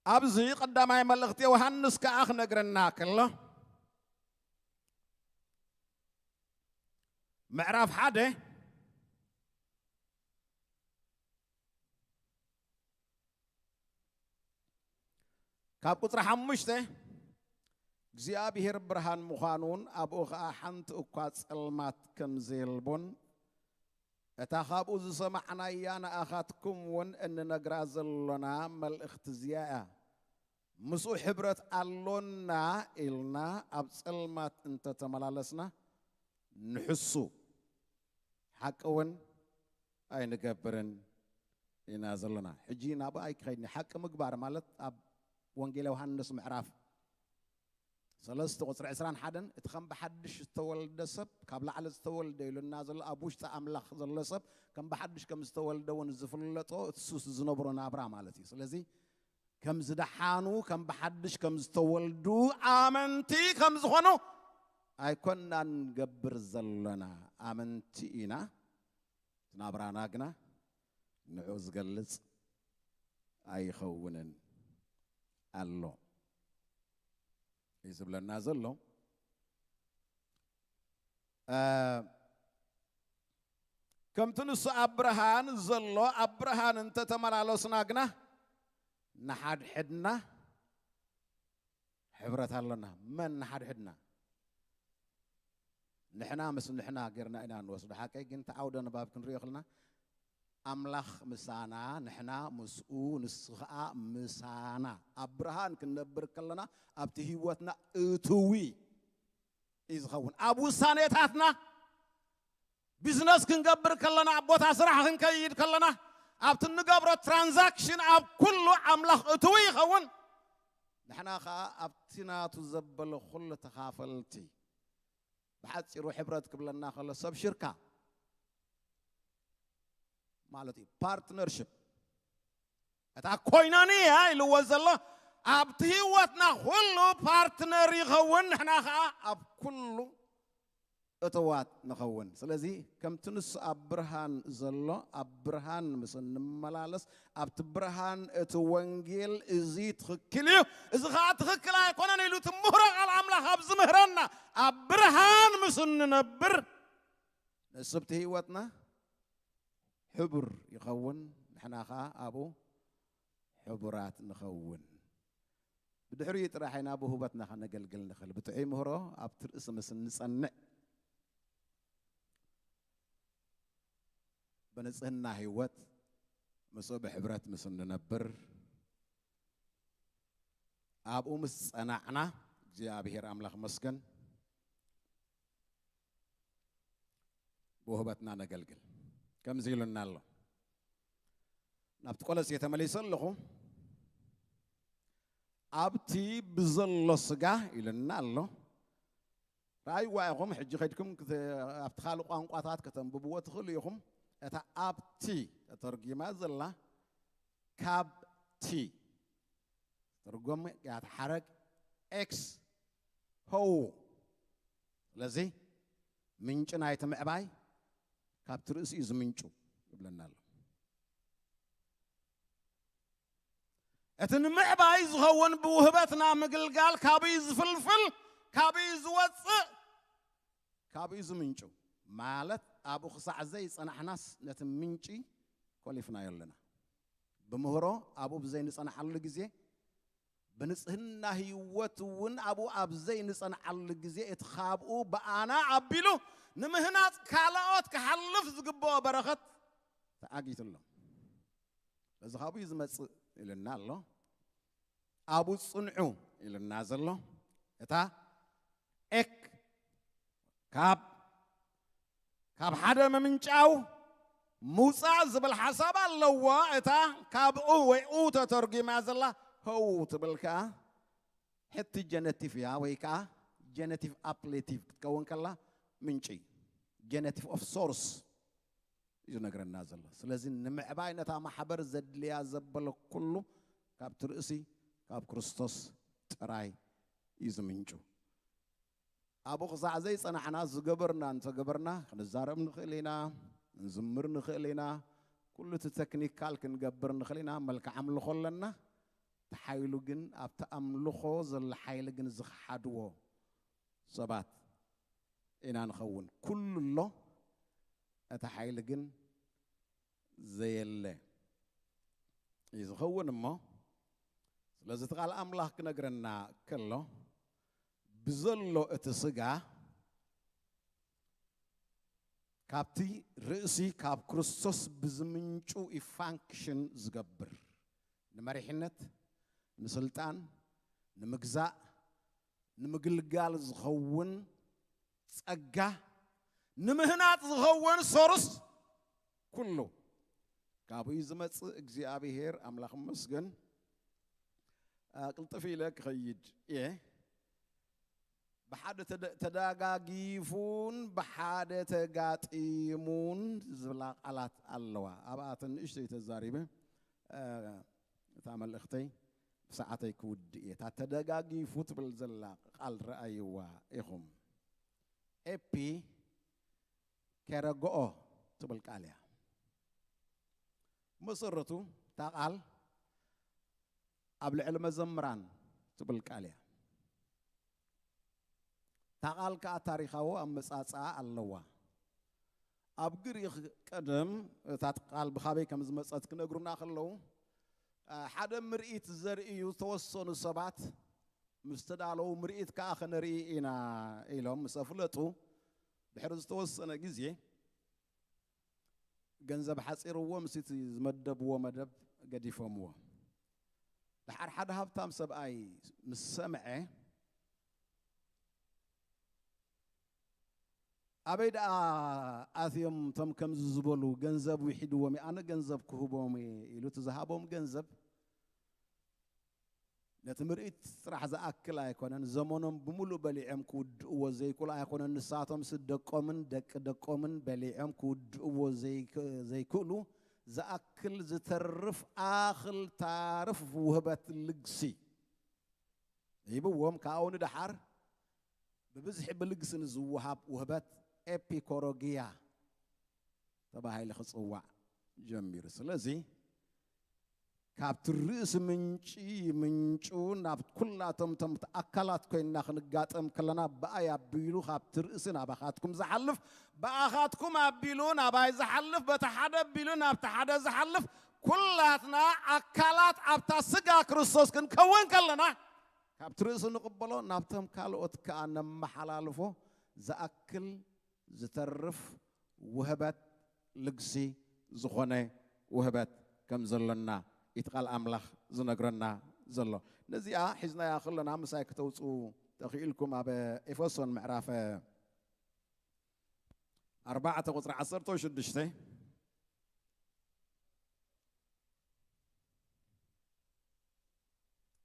ኣብዚ ቀዳማይ መልእኽቲ ዮሃንስ ከዓ ክነግረና ከሎ ምዕራፍ ሓደ ካብ ቁፅሪ ሓሙሽተ እግዚኣብሔር ብርሃን ምዃኑን ኣብኡ ኸዓ ሓንቲ እኳ ጸልማት ከም ዘየልቦን እታ ካብኡ ዝሰማዕናያ ንኣኻትኩም እውን እንነግራ ዘሎና መልእኽቲ እዚኣ እያ። ምስኡ ሕብረት ኣሎና ኢልና ኣብ ጸልማት እንተተመላለስና ንሕሱ ሓቂ እውን ኣይንገብርን ኢና ዘለና። ሕጂ ናብኡ ኣይክኸይድን። ሓቂ ምግባር ማለት ኣብ ወንጌል ዮሃንስ ምዕራፍ ሰለስተ ቁፅሪ ዕስራን ሓደን እቲ ከም ብሓድሽ ዝተወልደ ሰብ ካብ ላዕሊ ዝተወልደ ኢሉና ዘሎ ኣብ ውሽጢ ኣምላኽ ዘሎ ሰብ ከም ብሓድሽ ከም ዝተወልደ እውን ዝፍለጦ እሱስ ዝነብሮ ናብራ ማለት እዩ። ስለዚ ከም ዝደሓኑ ከም ብሓድሽ ከም ዝተወልዱ ኣመንቲ ከም ዝኾኑ ኣይኮናን ንገብር ዘለና። ኣመንቲ ኢና። እቲ ናብራና ግና ንዑ ዝገልጽ ኣይኸውንን ኣሎ እዩ ዝብለና ዘሎ። ከምቲ ንሱ ኣብ ብርሃን ዘሎ ኣብ ብርሃን እንተተመላለስና ግና ንሓድሕድና ሕብረት ኣሎና። መን ንሓድሕድና? ንሕና ምስ ንሕና ጌርና ኢና ንወስዶ። ሓቀይ ግን እቲ ዓውደ ንባብ ክንሪኦ ከለና ኣምላኽ ምሳና፣ ንሕና ምስኡ፣ ንሱ ኸዓ ምሳና። ኣብ ብርሃን ክንነብር ከለና ኣብቲ ህይወትና እትዊ እዩ ዝኸውን። ኣብ ውሳኔታትና ቢዝነስ ክንገብር ከለና፣ ኣብ ቦታ ስራሕ ክንከይድ ከለና፣ ኣብቲ እንገብሮ ትራንዛክሽን ኣብ ኩሉ ኣምላኽ እትዊ ይኸውን። ንሕና ኸዓ ኣብቲ ናቱ ዘበለ ኩሉ ተኻፈልቲ። ብሓጺሩ ሕብረት ክብለና ከሎ ሰብ ሽርካ ማለት እዩ። ፓርትነርሽፕ እታ ኮይናንያ ኢልዎ ዘሎ ኣብቲ ህይወትና ኩሉ ፓርትነር ይኸውን፣ ንሕና ኸዓ ኣብ ኩሉ እተዋት ንኸውን። ስለዚ ከምቲ ንሱ ኣብ ብርሃን ዘሎ ኣብ ብርሃን ምስ እንመላለስ ኣብቲ ብርሃን እቲ ወንጌል እዚ ትኽክል እዩ፣ እዚ ኸዓ ትኽክል ኣይኮነን ኢሉ እቲ ምህሮ ቃል ኣምላኽ ኣብ ዝምህረና ኣብ ብርሃን ምስ እንነብር ንስብቲ ህይወትና ሕቡር ይኸውን፣ ንሕና ኸዓ ኣብኡ ሕቡራት ንኸውን። ብድሕሪኡ ጥራሕ ኢና ብውህበትና ከነገልግል ንኽእል። ብጥዑይ ምህሮ ኣብቲ ርእሲ ምስ እንጸንዕ፣ ብንጽህና ህይወት ምስኡ ብሕብረት ምስ እንነብር፣ ኣብኡ ምስ ጸናዕና፣ እግዚኣብሔር ኣምላኽ መስገን፣ ብውህበትና ነገልግል። ከምዚ ኢሉና ኣሎ። ናብቲ ቆለሴ ተመሊሰ ኣለኹ። ኣብቲ ብዘሎ ስጋ ኢልና ኣሎ። ረኣይዋ ኢኹም፣ ሕጂ ከድኩም ክተ-፣ ኣብቲ ካልእ ቋንቋታት ከተንብብዎ ትኽእሉ ኢኹም። እታ ኣብቲ ተተርጒማ ዘላ ካብቲ ትርጉም ያት ሓረግ ኤክስ ሆው። ስለዚ ምንጪ ናይቲ ምዕባይ ካብቲ ርእሲ እዩ ዝምንጩ ይብለና ኣሎ። እቲ ንምዕባይ ዝኸውን ብውህበትና ምግልጋል ካብኡ እዩ ዝፍልፍል፣ ካብኡ እዩ ዝወፅእ፣ ካብኡ እዩ ዝምንጩ። ማለት ኣብኡ ክሳዕ ዘይጸናሕናስ ነቲ ምንጪ ኮሊፍናዮ ኣለና። ብምህሮ ኣብኡ ብዘይንጸንሓሉ ግዜ፣ ብንጽህና ህይወት እውን ኣብኡ ኣብ ዘይንጸንሓሉ ግዜ፣ እቲ ካብኡ ብኣና ኣቢሉ ንምህናጽ ካልኦት ክሓልፍ ዝግብኦ በረኸት ተዓጊቱ ኣሎ። በዚ ካብኡ እዩ ዝመጽእ ኢልና ኣሎ። ኣብኡ ጽንዑ ኢልና ዘሎ እታ ኤክ ካብ፣ ካብ ሓደ ምምንጫው ምውጻእ ዝብል ሓሳብ ኣለዎ። እታ ካብኡ ወይ ኡ ተተርጒማ ዘላ ሆው ትብል ከኣ ሕቲ ጀነቲቭ እያ፣ ወይ ከኣ ጀነቲቭ ኣፕሌቲቭ ክትከውን ከላ ምንጪ፣ ጀነቲቭ ኦፍ ሶርስ እዩ ዝነግረና ዘሎ። ስለዚ ንምዕባይ ነታ ማሕበር ዘድልያ ዘበለ ኩሉ ካብቲ ርእሲ ካብ ክርስቶስ ጥራይ እዩ ዝምንጩ። ኣብኡ ክሳዕ ዘይጸናሕና ዝገበርና እንተገበርና ክንዛረብ ንኽእል ኢና፣ ክንዝምር ንኽእል ኢና፣ ኩሉ እቲ ተክኒካል ክንገብር ንኽእል ኢና፣ መልክዕ ኣምልኾ ኣለና። እቲ ሓይሉ ግን ኣብቲ ኣምልኾ ዘሎ ሓይሊ ግን ዝኸሓድዎ ሰባት ኢና ንኸውን። ኩሉ ኣሎ፣ እቲ ሓይሊ ግን ዘየለ እዩ ዝኸውን። እሞ ስለዚ እቲ ቃል ኣምላኽ ክነግረና ከሎ ብዘሎ እቲ ስጋ ካብቲ ርእሲ ካብ ክርስቶስ ብዝምንጩ እዩ ፋንክሽን ዝገብር። ንመሪሕነት፣ ንስልጣን፣ ንምግዛእ፣ ንምግልጋል ዝኸውን ጸጋ፣ ንምህናጽ ዝኸውን ሶርስ ኩሉ ካብኡ እዩ ዝመጽእ። እግዚኣብሔር ኣምላኽ ይመስገን። ኣ፣ ቅልጥፍ ኢለ ክኸይድ እየ። ብሓደ ተደ-፣ ተደጋጊፉን ብሓደ ተጋጢሙን ዝብላ ቃላት ኣለዋ። ኣብኣተን ንእሽተይ ተዛሪበ፣ እ፣ እታ መልእኽተይ ብሰዓተይ ክውድእ እየ። እታ ተደጋጊፉ ትብል ዘላ ቃል ረኣይዋ ኢኹም። ኤፒ ኬረጎኦ ትብል ቃል እያ። መሰረቱ እታ ቃል ኣብ ልዕሊ መዘምራን ትብል ቃል እያ። እታ ቃል ከኣ ታሪኻዊ ኣመጻጽኣ ኣለዋ። ኣብ ግሪኽ ቀደም እታ ቃል ብኻበይ ከም ዝመጸት ክነግሩና ከለዉ፣ አ፣ ሓደ ምርኢት ዘርእዩ ዝተወሰኑ ሰባት ምስ ተዳለዉ፣ ምርኢት ከኣ ከነርኢ ኢና ኢሎም ምስ ኣፍለጡ፣ ድሕሪ ዝተወሰነ ግዜ ገንዘብ ሓጺርዎም፣ ምስቲ ዝመደብዎ መደብ ገዲፎምዎ። ደሓር ሓደ ሃብታም ሰብኣይ ምስ ሰምዐ፣ ኣበይ ደኣ ኣትዮም እቶም ከምዚ ዝበሉ፣ ገንዘብ ውሒድዎም እዩ፣ ኣነ ገንዘብ ክህቦም እየ ኢሉ፣ እቲ ዝሃቦም ገንዘብ ነቲ ምርኢት ጥራሕ ዝኣክል ኣይኮነን፣ ዘመኖም ብምሉእ በሊዖም ክውድእዎ ዘይክእሉ ኣይኮነን፣ ንሳቶምስ ደቆምን ደቂ ደቆምን በሊዖም ክውድእዎ ዘይክ-፣ ዘይክእሉ ዝኣክል ዝተርፍ ኣኽል ታርፍ ውህበት ልግሲ ሂብዎም። ካብኡ ንደሓር ብብዝሒ ብልግሲ ንዝወሃብ ውህበት ኤፒኮሮጊያ ተባሂሉ ክጽዋዕ ጀሚሩ። ስለዚ ካብቲ ርእሲ ምንጪ ምንጩ ናብ ኩላቶም እቶም ኣካላት ኮይንና ክንጋጠም ከለና፣ ብኣይ ኣቢሉ ካብቲ ርእሲ ናባኻትኩም ዝሓልፍ፣ ብኣኻትኩም ኣቢሉ ናባይ ዝሓልፍ፣ በቲ ሓደ ኣቢሉ ናብቲ ሓደ ዝሓልፍ፣ ኩላትና ኣካላት ኣብታ ስጋ ክርስቶስ ክንከውን ከለና፣ ካብቲ ርእሲ ንቕበሎ፣ ናብቶም ካልኦት ከኣ ነመሓላልፎ ዝኣክል ዝተርፍ ውህበት፣ ልግሲ ዝኾነ ውህበት ከም ዘሎና እቲ ቃል ኣምላኽ ዝነግረና ዘሎ። ነዚኣ ሒዝናያ ከለና ምሳይ ክተውጽኡ ተኽኢልኩም፣ ኣብ ኤፌሶን ምዕራፍ ኣርባዕተ ቁጽሪ ዓሰርተ ሽዱሽተ፣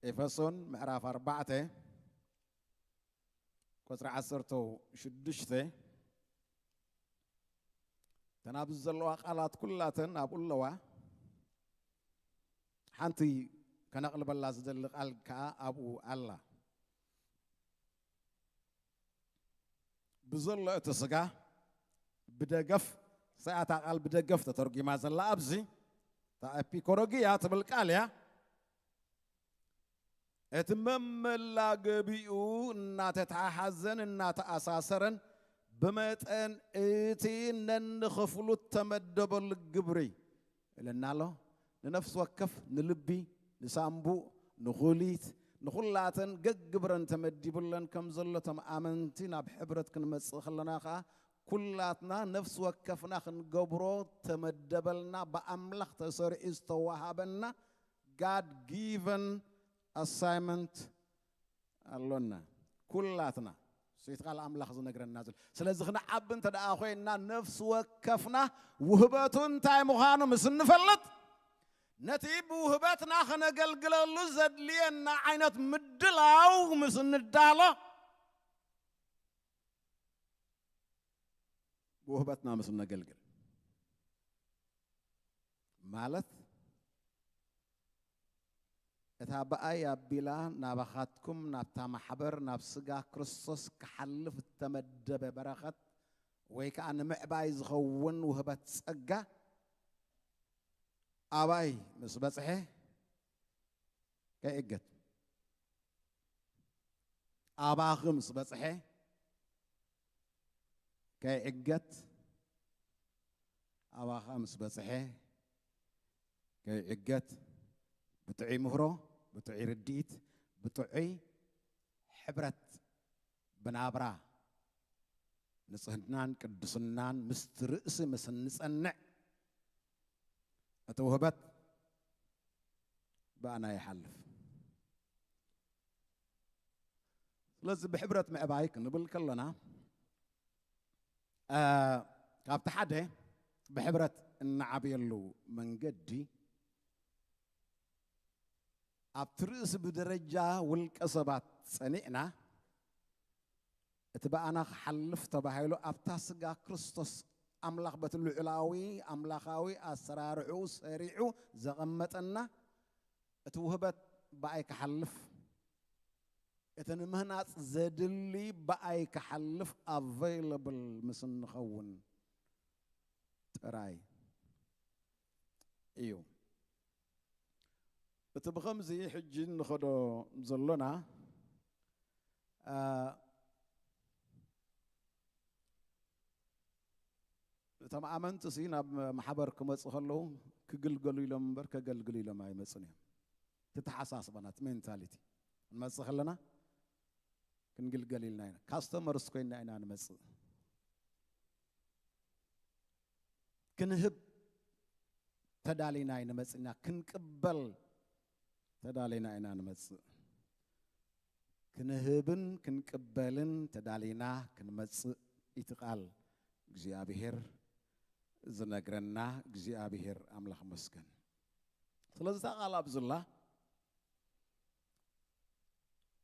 ኤፌሶን ምዕራፍ ኣርባዕተ ቁጽሪ ዓሰርተ ሽዱሽተ፣ እተን ኣብዚ ዘለዋ ቃላት ኩላተን ኣብኡ ኣለዋ። ሓንቲ ከነቕልበላ ዝደሊ ቃል ከኣ ኣብኡ ኣላ። ብዘሎ እቲ ስጋ ብደገፍ፣ እሳኣ እታ ቃል ብደገፍ ተተርጒማ ዘላ ኣብዚ፣ እታ ኤፒኮሮጊያ ትብል ቃል እያ። እቲ መመላገቢኡ እናተተሓሓዘን እናተኣሳሰረን ብመጠን እቲ ነንኽፍሉ እተመደበሉ ግብሪ ኢለና ኣሎ። ንነፍሲ ወከፍ፣ ንልቢ፣ ንሳምቡእ፣ ንኹሊት፣ ንኹላተን ገግብረን ተመዲቡለን ከም ዘሎ፣ እቶም ኣመንቲ ናብ ሕብረት ክንመጽእ ከለና ከኣ፣ ኩላትና ነፍሲ ወከፍና ክንገብሮ ተመደበልና፣ ብኣምላኽ ተሰሪዑ ዝተዋሃበና God given assignment ኣሎና። ኩላትና፣ ስኢት ቃል ኣምላኽ ዝነግረና ዘሎ። ስለዚ ክንዓቢ እንተ ደኣ ኮይንና፣ ነፍሲ ወከፍና ውህበቱ እንታይ ምዃኑ ምስ እንፈልጥ፣ ነቲ ብውህበትና ከነገልግለሉ ዘድልየና ዓይነት ምድላው ምስ እንዳሎ፣ ብውህበትና ምስ እነገልግል ማለት፣ እታ ብኣይ ኣቢላ ናባኻትኩም ናብታ ማሕበር፣ ናብ ስጋ ክርስቶስ ክሓልፍ እተመደበ በረኸት፣ ወይ ከኣ ንምዕባይ ዝኸውን ውህበት ጸጋ፣ ኣባይ ምስ በጽሐ ከይዕገት፣ ኣባኺ ምስ በጽሐ ከይዕገት፣ ኣባኻ ምስ በጽሐ ከይዕገት፣ ብጥዑይ ምህሮ፣ ብጥዑይ ርድኢት፣ ብጥዑይ ሕብረት ብናብራ፣ ንጽህናን ቅድስናን ምስቲ ርእሲ ምስ እንጸንዕ፣ እቲ ውህበት ብኣና ይሓልፍ። ስለዚ ብሕብረት ምዕባይ ክንብል ከለና፣ እ፣ ካብቲ ሓደ ብሕብረት እንዓብየሉ መንገዲ፣ ኣብቲ ርእሲ ብደረጃ ውልቀ ሰባት ጸኒዕና፣ እቲ ብኣና ክሓልፍ ተባሂሉ ኣብታ ስጋ ክርስቶስ፣ ኣምላኽ በቲ ልዑላዊ ኣምላኻዊ ኣሰራርሕኡ ሰሪዑ ዘቐመጠና፣ እቲ ውህበት ብኣይ ክሓልፍ፣ እቲ ንምህናጽ ዘድሊ ብኣይ ክሓልፍ ኣቨይለብል ምስ እንኸውን ጥራይ እዩ። እቲ ብኸምዚ ሕጂ ንኸዶ ዘሎና፣ አ፣ እቶም ኣመንቲ ሲ ናብ ማሕበር ክመፁ ከለዉ ክግልገሉ ኢሎም እምበር ከገልግሉ ኢሎም ኣይመፁን እዮም። ተተሓሳስባና እቲ ሜንታሊቲ ክንመፅእ ከለና ክንግልገል ኢልና ኢና ካስተመርስ ኮይና ኢና ንመፅእ። ክንህብ ተዳሊና ኣይንመፅእና፣ ክንቅበል ተዳሊና ኢና ንመፅእ። ክንህብን ክንቅበልን ተዳሊና ክንመፅእ እቲ ቃል እግዚኣብሔር ዝነግረና። እግዚኣብሔር ኣምላኽ መስገን። ስለዚ እታ ቃል ኣብዝላ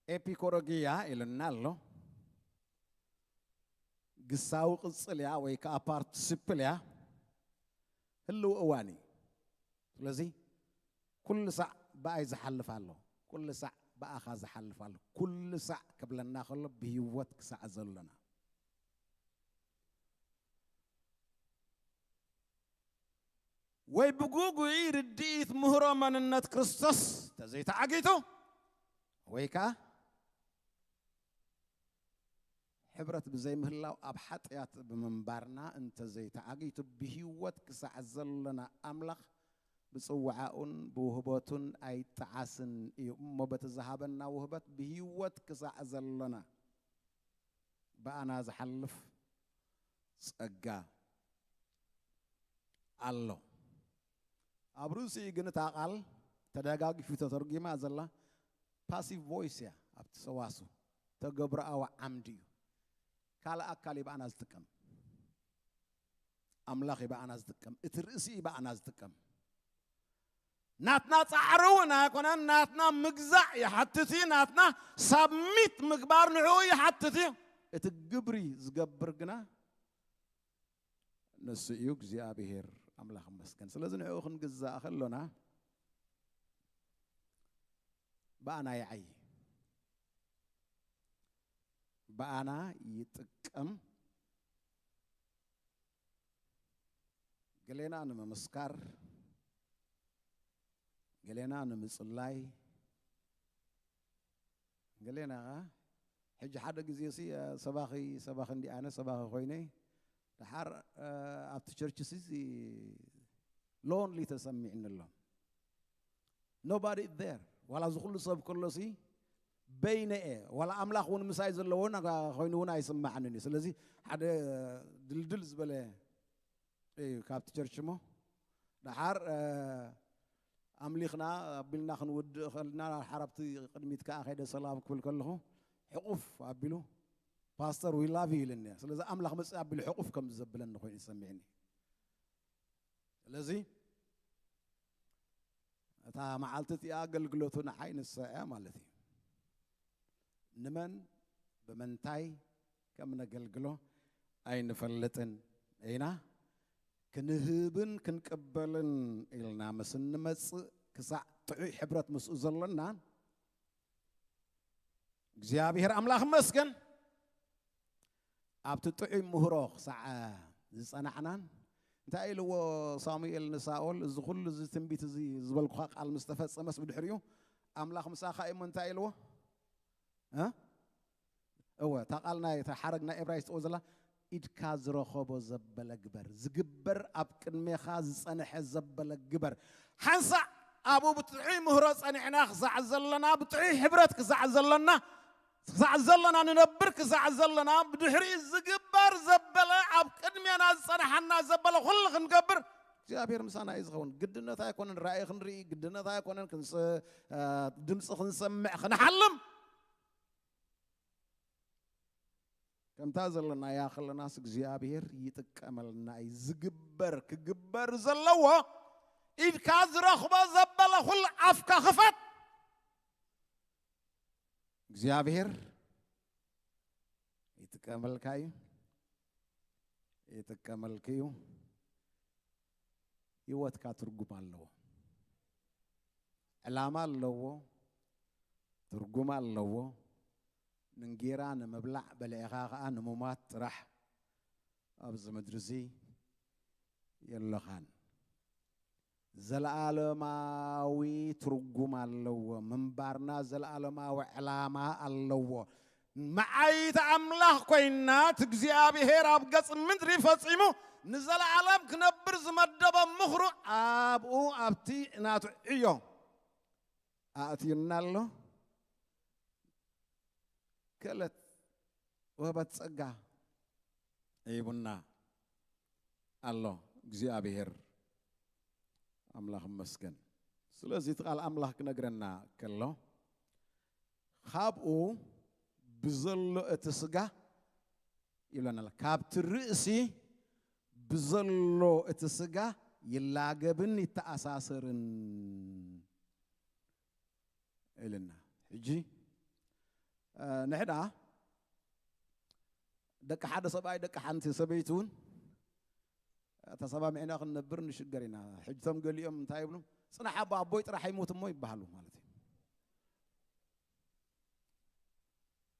ኤፒኮሮጊያ ኢሉና ኣሎ። ግሳዊ ቅጽል እያ ወይ ከዓ ፓርቲሲፕል እያ። ህልው እዋን እዩ። ስለዚ ኩሉ ሳዕ ብኣይ ዝሓልፍ ኣሎ፣ ኩሉ ሳዕ ብኣኻ ዝሓልፍ ኣሎ። ኩሉ ሳዕ ክብለና ከሎ ብህይወት ክሳዕ ዘሎና ወይ ብጉጉይ ርድኢት ምህሮ መንነት ክርስቶስ እንተዘይተዓጊቱ ወይ ከዓ ሕብረት ብዘይምህላው ኣብ ሓጢኣት ብምንባርና እንተዘይተዓጊቱ ብህይወት ክሳዕ ዘለና ኣምላኽ ብጽዋዓኡን ብውህበቱን ኣይጠዓስን እዩ እሞ በቲ ዝሃበና ውህበት ብህይወት ክሳዕ ዘለና ብኣና ዝሓልፍ ጸጋ ኣሎ። ኣብ ርእሲኡ ግን እታ ቃል ተደጋጊፉ ተተርጒማ ዘላ ፓሲቭ ቮይስ እያ። ኣብቲ ሰዋሱ ተገብሮኣዊ ዓምዲ እዩ። ካልእ ኣካል እዩ ብኣና ዝጥቀም፣ ኣምላኽ እዩ ብኣና ዝጥቀም፣ እቲ ርእሲ እዩ ብኣና ዝጥቀም። ናትና ጻዕሪ እውን ኣይኮነን፣ ናትና ምግዛእ ይሓትት እዩ፣ ናትና ሳብሚት ምግባር ንዕኡ ይሓትት እዩ። እቲ ግብሪ ዝገብር ግና ንሱ እዩ እግዚኣብሔር ኣምላኽ መስገን። ስለዚ ንዕኡ ክንግዛእ ከሎና ብኣና ይዓይ፣ ብኣና ይጥቀም። ገሌና ንምምስካር፣ ገሌና ንምጽላይ፣ ገሌና ኸዓ ሕጂ ሓደ ግዜ ሲ ሰባኺ ሰባኺ እንዲ ኣነ ሰባኺ ኮይነ ደሓር ኣብቲ ቸርች ሲ ሎንሊ ተሰሚዕኒ ኣሎ። Nobody there ዋላ እዚ ኩሉ ሰብ ከሎ ሲ በይነ እየ ዋላ ኣምላኽ እውን ምሳይ ዘለዎ ኮይኑ እውን ኣይስማዕንን እዩ። ስለዚ ሓደ ድልድል ዝበለ እዩ ካብቲ ቸርች እሞ ደሓር ኣምሊኽና ኣቢልና ክንውድእ ከልና ደሓር ኣብቲ ቅድሚት ከዓ ከይደ ሰላም ክብል ከለኹ ሕቑፍ ኣቢሉ ፓስተር ዊ ላቭ ዩ ኢልኒ። ስለዚ ኣምላኽ መፅእ ኣቢሉ ሕቑፍ ከም ዘብለኒ ኮይኑ ይሰሚዕኒ። ስለዚ እታ መዓልቲ እቲኣ ኣገልግሎቱ ንዓይ ንሳ እያ ማለት እዩ። ንመን ብምንታይ ከም ነገልግሎ ኣይንፈልጥን ኢና። ክንህብን ክንቅበልን ኢልና ምስ እንመፅእ ክሳዕ ጥዑይ ሕብረት ምስኡ ዘሎና እግዚኣብሔር ኣምላኽ መስገን ኣብቲ ጥዑይ ምህሮ ክሳዕ ዝጸናዕናን እንታይ ኢልዎ ሳሙኤል ንሳኦል እዚ ኩሉ እዚ ትንቢት እዚ ዝበልኩኻ ቃል ምስ ተፈጸመስ ብድሕሪኡ ኣምላኽ ምሳኻ እዩ እንታይ ኢልዎ እ እወ እታ ቃል ናይ እታ ሓረግ ናይ ኤብራይስጥ እወ ዘላ ኢድካ ዝረኸቦ ዘበለ ግበር ዝግበር ኣብ ቅድሜኻ ዝጸንሐ ዘበለ ግበር ሓንሳእ ኣብኡ ብጥዑይ ምህሮ ጸኒዕና ክሳዕ ዘለና ብጥዑይ ሕብረት ክሳዕ ዘለና ክሳዕ ዘለና ንነብር ክሳዕ ዘለና ብድሕሪኡ ዝግበር ዘበለ ኣብ ቅድሜና ዝጸንሓና ዘበለ ኩሉ ክንገብር እግዚኣብሔር ምሳና እዩ ዝኸውን። ግድነት ኣይኮነን ራእይ ክንርኢ፣ ግድነት ኣይኮነን ድምፂ ክንሰምዕ ክንሓልም። ከምታ ዘለናያ ከለናስ እግዚኣብሔር ይጥቀመልና እዩ። ዝግበር ክግበር ዘለዎ ኢድካ ዝረኽቦ ዘበለ ኩሉ ኣፍካ ክፈት። እግዚኣብሔር ይጥቀመልካ እዩ፣ ይጥቀመልክ እዩ። ህይወትካ ትርጉም ኣለዎ፣ ዕላማ ኣለዎ፣ ትርጉም ኣለዎ። ንንጌራ ንምብላዕ በሊዕኻ ኸዓ ንሙማት ጥራሕ ኣብዚ ምድሪ እዚ የለኻን። ዘለኣለማዊ ትርጉም ኣለዎ። ምንባርና ዘለኣለማዊ ዕላማ ኣለዎ። መዓይት ኣምላኽ ኮይና እቲ እግዚኣብሔር ኣብ ገጽ ምድሪ ፈጺሙ ንዘለዓለም ክነብር ዝመደቦ ምኽሩ ኣብኡ ኣብቲ ናቱ ዕዮ ኣእትዩና ኣሎ። ክእለት፣ ውህበት፣ ጸጋ ሂቡና ኣሎ እግዚኣብሔር ኣምላኽ ይመስገን። ስለዚ እቲ ቃል ኣምላኽ ክነግረና ከሎ፣ ካብኡ ብዘሎ እቲ ስጋ ይብለና ኣሎ። ካብቲ ርእሲ ብዘሎ እቲ ስጋ ይላገብን ይተኣሳሰርን ኢልና። ሕጂ፣ እ፣ ንሕና ደቂ ሓደ ሰብኣይ፣ ደቂ ሓንቲ ሰበይቲ እውን ተሰማሚዕና ክንነብር ንሽገር ኢና። ሕጂ እቶም ገሊኦም እንታይ ይብሉ? "ጽናሕ ኣቦ፣ ኣቦይ ጥራሕ ይሙት እሞ" ይበሃሉ ማለት እዩ።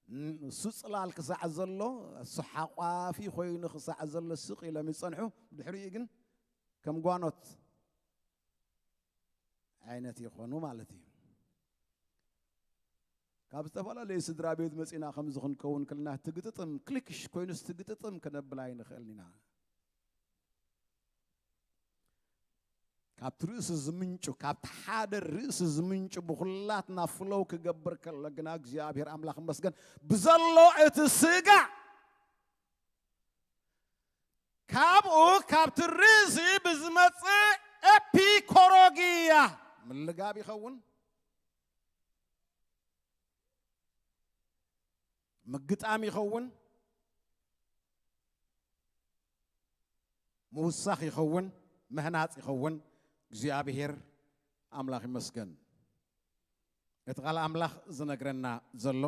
ን-፣ እሱ ጽላል ክሳዕ ዘሎ፣ እሱ ሓቋፊ ኮይኑ ክሳዕ ዘሎ ስቕ ኢሎም ይጸንሑ። ድሕሪኡ ግን ከም ጓኖት ዓይነት ይኾኑ ማለት እዩ። ካብ ዝተፈላለየ ስድራ ቤት መጺና ከምዚ ክንከውን ከለና፣ ትግጥጥም፣ ክሊክሽ ኮይኑስ ትግጥጥም ክነብል ኣይንኽእልን ኢና። ካብቲ ርእሲ ዝምንጩ፣ ካብቲ ሓደ ርእሲ ዝምንጩ ብኹላትና ፍሎው ክገብር ከሎ ግና፣ እግዚኣብሔር ኣምላኽ ይመስገን፣ ብዘሎ እቲ ስጋ፣ ካብኡ፣ ካብቲ ርእሲ ብዝመጽእ ኤፒኮሮጊያ ምልጋብ ይኸውን፣ ምግጣም ይኸውን፣ ምውሳኽ ይኸውን፣ ምህናጽ ይኸውን። እግዚኣብሔር ኣምላኽ ይመስገን። እቲ ቃል ኣምላኽ ዝነግረና ዘሎ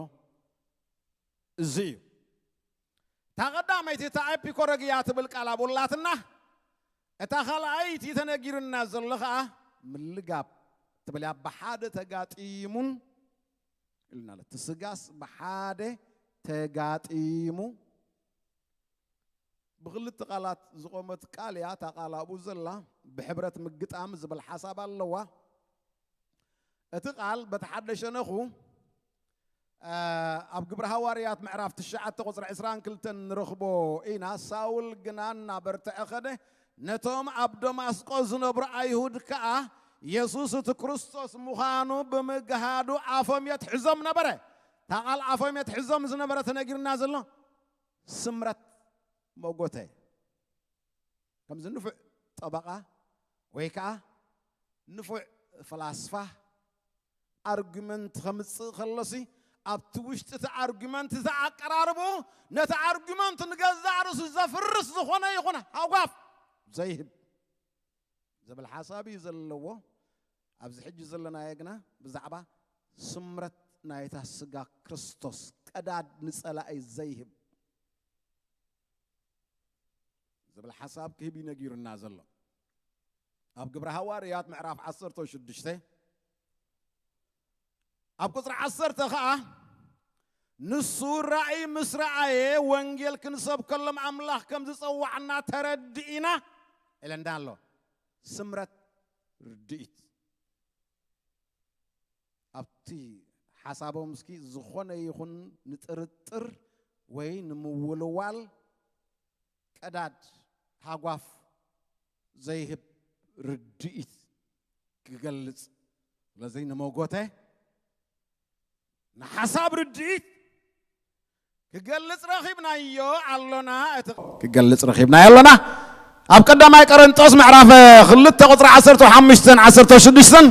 እዚ እዩ። እታ ቀዳመይቲ፣ እታ ኤፒኮሮጊያ ትብል ቃል ኣብኡ ኣላትና። እታ ካልኣይቲ ተነጊሩና ዘሎ ኸኣ ምልጋብ ትብል እያ። ብሓደ ተጋጢሙን ኢልና ኣሎ። እቲ ስጋስ ብሓደ ተጋጢሙ፣ ብኽልተ ቃላት ዝቖመት ቃል እያ። እታ ቃል ኣብኡ ዘላ፣ ብሕብረት ምግጣም ዝብል ሓሳብ ኣለዋ። እቲ ቃል በቲ ሓደ ሸነኹ፣ እ፣ ኣብ ግብሪ ሃዋርያት ምዕራፍ ትሽዓተ ቁጽሪ ዕስራን ክልተን ንረኽቦ ኢና። ሳውል ግና እናበርትዐ ኸደ፣ ነቶም ኣብ ደማስቆ ዝነብሩ ኣይሁድ ከኣ የሱስ እቲ ክርስቶስ ምዃኑ ብምግሃዱ ኣፎም የትሕዞም ነበረ። እታ ቃል ኣፎም የትሕዞም ዝነበረ ተነጊርና ዘሎ ስምረት መጎተ። ከምዚ ንፉዕ ጠበቓ ወይ ከኣ ንፉዕ ፈላስፋ ኣርጉመንት ከምጽእ ከሎሲ፣ ኣብቲ ውሽጢ እቲ ኣርጉመንት፣ እቲ ኣቀራርብኡ፣ ነቲ ኣርጉመንት ንገዛእ ርእሱ ዘፍርስ ዝኾነ ይኹን ሃጓፍ ዘይህብ ዝብል ሓሳብ እዩ ዘለዎ። ኣብዚ ሕጂ ዘለናዮ ግና ብዛዕባ ስምረት ናይታ ስጋ ክርስቶስ ቀዳድ ንጸላኢ ዘይህብ ዝብል ሓሳብ ክህብ እዩ ነጊሩና ዘሎ። ኣብ ግብረ ሃዋርያት ምዕራፍ ዓሰርተ ሽዱሽተ ኣብ ቁጽሪ ዓሰርተ ኸኣ፣ "ንሱ ራእይ ምስ ረኣየ፣ ወንጌል ክንሰብከሎም ኣምላኽ ከም ዝጸዋዕና ተረዲእና" ኢለ እንዳ ኣሎ። ስምረት ርድኢት። ኣብቲ ሓሳቦም እስኪ ዝኾነ ይኹን ንጥርጥር ወይ ንምውልዋል ቀዳድ ሃጓፍ ዘይህብ ርድኢት ክገልጽ፣ ስለዚ ንመጎተ ንሓሳብ ርድኢት ክገልጽ ረኺብናዮ ኣሎና። እቲ ክገልጽ ረኺብናዮ ኣሎና። ኣብ ቀዳማይ ቆሮንጦስ ምዕራፍ ክልተ ቁጽሪ ዓሰርተ ሓሙሽተን ዓሰርተ ሽዱሽተን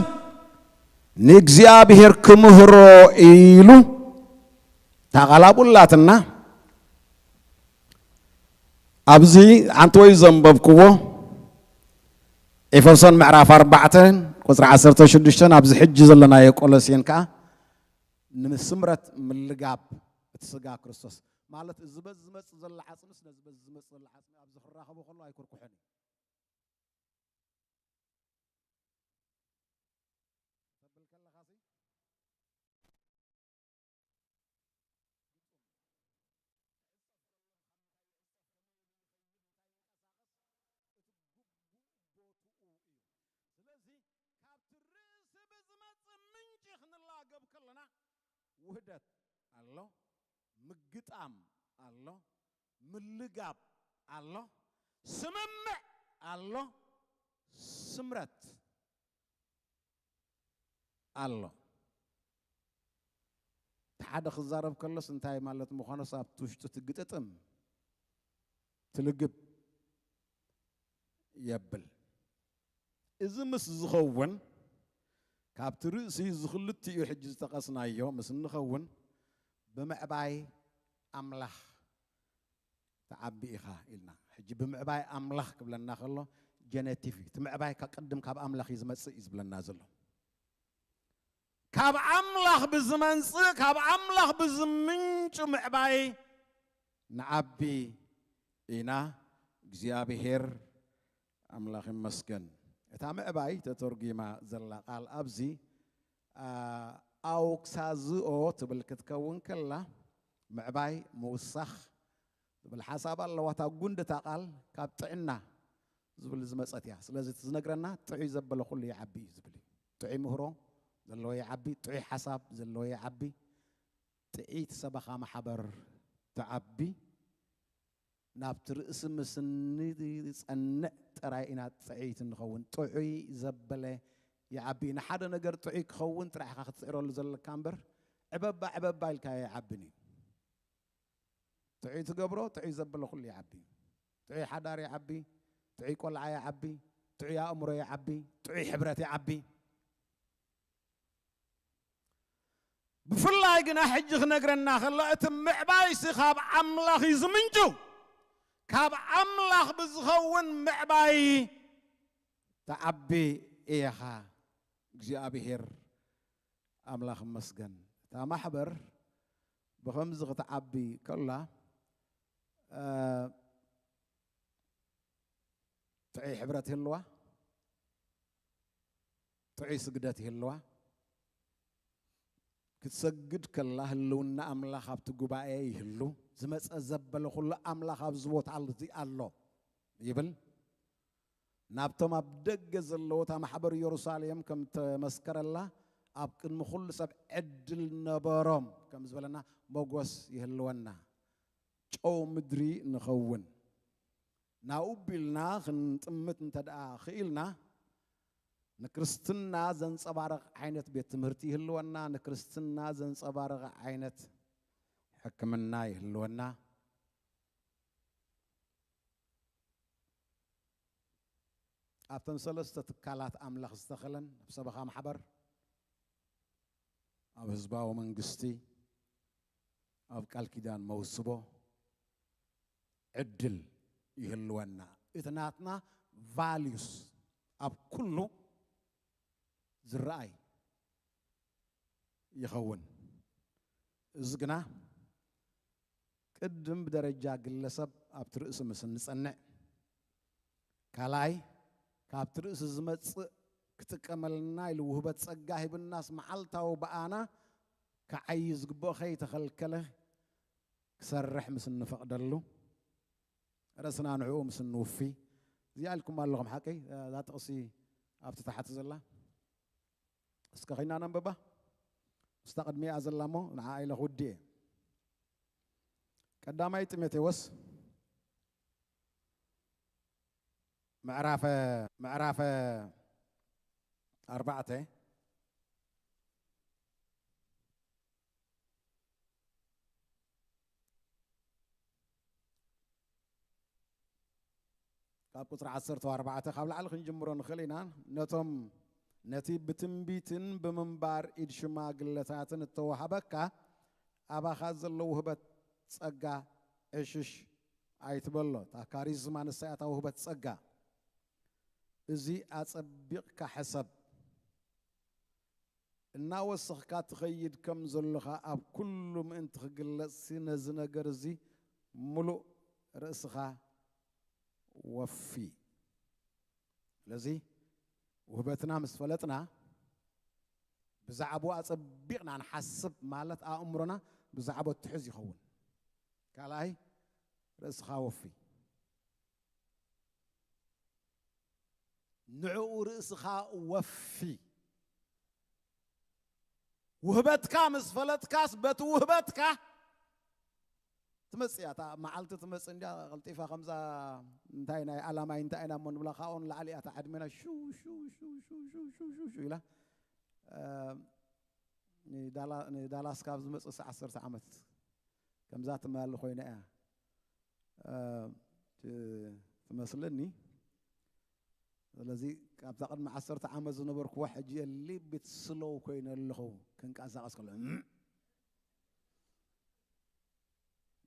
ንእግዚኣብሔር ክምህሮ ኢሉ እታ ቃል ኣብኡ ኣላትና። ኣብዚ ሓንቲ ወይ ዘንበብክዎ ኤፌሶን ምዕራፍ ኣርባዕተ ቁጽሪ ዓሰርተ ሽዱሽተን ኣብዚ ሕጂ ዘለናዮ ቆሎሴን ከኣ ንምስምረት ምልጋብ እቲ ስጋ ክርስቶስ ማለት እዚ በዚ ዝመጽእ ዘሎ ዓጽምስ ነዚ በዚ ዝመጽእ ዘሎ ዓጽሚ ኣብዚ ክራኸቦ ከሎ ኣይኩርኩሕን እዩ። ተብል ከለኻሲ ስለዚ ካብቲ ርእሲ ብዝመጽእ ምንጪ ክንላገብ ከለና ውህደት ኣሎ፣ ምግጣም ኣሎ፣ ምልጋብ ኣሎ። ስምምዕ ኣሎ፣ ስምረት ኣሎ። እቲ ሓደ ክዛረብ ከሎስ እንታይ ማለት ምዃኑስ ኣብቲ ውሽጡ ትግጥጥም ትልግብ የብል። እዚ ምስ ዝኸውን ካብቲ ርእሲ እዚ ክልቲኡ ሕጂ ዝጠቐስናዮ ምስ እንኸውን ብምዕባይ ኣምላኽ ትዓቢ ኢኻ ኢልና። ሕጂ ብምዕባይ ኣምላኽ ክብለና ከሎ ጀነቲቭ እዩ። እቲ ምዕባይ ካብ ቅድም ካብ ኣምላኽ እዩ ዝመጽእ እዩ ዝብለና ዘሎ። ካብ ኣምላኽ ብዝመንጽእ፣ ካብ ኣምላኽ ብዝምንጩ ምዕባይ ንዓቢ ኢና። እግዚኣብሔር ኣምላኽ ይመስገን። እታ ምዕባይ ተተርጒማ ዘላ ቃል ኣብዚ፣ ኣ፣ ኣውክሳዝኦ ትብል ክትከውን ከላ፣ ምዕባይ፣ ምውሳኽ ትብል ሓሳብ ኣለዋ። እታ ጉንዲ እታ ቃል ካብ ጥዕና ዝብል ዝመጸት እያ። ስለዚ እቲ ዝነግረና ጥዑይ ዘበለ ኩሉ ይዓቢ እዩ ዝብል እዩ። ጥዑይ ምህሮ ዘለዎ ይዓቢ፣ ጥዑይ ሓሳብ ዘለዎ ይዓቢ፣ ጥዕይቲ ሰበኻ ማሕበር ትዓቢ። ናብቲ ርእሲ ምስ እንጸንዕ ጥራይ ኢና ጥዕይቲ እንኸውን። ጥዑይ ዘበለ ይዓቢ። ንሓደ ነገር ጥዑይ ክኸውን ጥራሕ ኢኻ ክትጽዕረሉ ዘለካ እምበር፣ ዕበባ ዕበባ ኢልካዮ ኣይዓብን እዩ። ጥዑይ ትገብሮ፣ ጥዑይ ዘበለ ኩሉ ይዓቢ። ጥዑይ ሓዳር ይዓቢ፣ ጥዑይ ቆልዓ ይዓቢ፣ ጥዑይ ኣእምሮ ይዓቢ፣ ጥዑይ ሕብረት ይዓቢ። ብፍላይ ግና ሕጂ ክነግረና ከሎ፣ እቲ ምዕባይሲ ካብ ኣምላኽ እዩ ዝምንጩ። ካብ ኣምላኽ ብዝኸውን ምዕባይ ትዓቢ ኢኻ። እግዚኣብሔር ኣምላኽ ይመስገን። እታ ማሕበር ብኸምዚ ክትዓቢ ከላ፣ እ፣ ጥዑይ ሕብረት ይህልዋ፣ ጥዑይ ስግደት ይህልዋ። ክትሰግድ ከላ ህልውና ኣምላኽ ኣብቲ ጉባኤ ይህሉ። ዝመጸ ዘበለ ኩሉ ኣምላኽ ኣብዚ ቦታ እዚ ኣሎ ይብል። ናብቶም ኣብ ደገ ዘለዉ እታ ማሕበር ኢየሩሳሌም ከም ተመስከረላ ኣብ ቅድሚ ኩሉ ሰብ ዕድል ነበሮም ከም ዝበለና ሞጎስ ይህልወና። ጨው ምድሪ ንኸውን። ናብኡ ቢልና ክንጥምት እንተ ደኣ ክኢልና፣ ንክርስትና ዘንጸባርቕ ዓይነት ቤት ትምህርቲ ይህልወና፣ ንክርስትና ዘንጸባርቕ ዓይነት ሕክምና ይህልወና። ኣብተን ሰለስተ ትካላት ኣምላኽ ዝተኸለን ኣብ ሰበኻ ማሕበር፣ ኣብ ህዝባዊ መንግስቲ፣ ኣብ ቃል ኪዳን መውስቦ ዕድል ይህልወና። እቲ ናትና ቫልዩስ ኣብ ኩሉ ዝረኣይ ይኸውን። እዚ ግና ቅድም ብደረጃ ግለሰብ ኣብቲ ርእሲ ምስ እንጸንዕ፣ ካልኣይ ካብቲ ርእሲ ዝመጽእ ክጥቀመልና ኢሉ ውህበት ጸጋ ሂብናስ መዓልታዊ ብኣና ክዓዪ ዝግብኦ ከይተኸልከለ ክሰርሕ ምስ እንፈቕደሉ፣ ርእስና ንዕኡ ምስ እንውፊ፣ እዚኣ ኢልኩም ኣለኹም ሓቀይ፣ እዛ ጥቕሲ ኣብቲ ታሕቲ ዘላ። እስከ ኸይና ነንብባ። ምስታ ቅድሚኣ ዘላ እሞ ንዓ ኢለ ክውዲ እየ። ቀዳማይ ጢሞቴዎስ ምዕራፈ፣ ምዕራፈ ኣርባዕተ፣ ካብ ቁጽሪ ዓሰርተ ኣርባዕተ ካብ ላዕሊ ክንጅምሮ ንኽእል ኢና። ነቶም ነቲ ብትንቢትን ብምንባር ኢድ ሽማግለታትን እተዋህበካ ኣባኻ ዘሎ ውህበት ጸጋ ዕሽሽ ኣይትበሎ። እታ ካሪዝማ ንሳ እያ እታ ውህበት ጸጋ። እዚ ኣጸቢቕካ ሕሰብ። እናወሰኽካ ትኸይድ ከም ዘሎኻ ኣብ ኩሉ ምእንቲ ክግለጽሲ ነዚ ነገር እዚ ምሉእ ርእስኻ ወፊ። ስለዚ ውህበትና ምስ ፈለጥና ብዛዕባኡ ኣጸቢቕና ንሓስብ ማለት ኣእምሮና ብዛዕባኡ ትሕዝ ይኸውን። ካልኣይ ርእስኻ ወፊ። ንዕኡ ርእስኻ ወፊ። ውህበትካ ምስ ፈለጥካስ በቲ ውህበትካ ትመጽእ እያ፣ እታ መዓልቲ ትመጽእ እንድያ፣ ቀልጢፋ ከምዛ እንታይ ናይ ኣላማይ እንታይ ኢና እሞ ንብላ፣ ካብኡ ንላዕሊ እያ እታ ዕድሜና ሽው ሽው ሽው ሽው ሽው ሽው ሽው ኢላ። እ፣ ንዳላ-፣ ንዳላስ ካብ ዝመጽእ ዓሰርተ ዓመት ከምዛ ትማሊ ኮይና እያ፣ እ፣ ት-፣ ትመስለኒ። ስለዚ ካብዛ ቅድሚ ዓሰርተ ዓመት ዝነበርኩዎ ሕጂ ሊቢት ስሎው ኮይነ ኣለኹ፣ ክንቀሳቐስ ከሎ፣ እም፣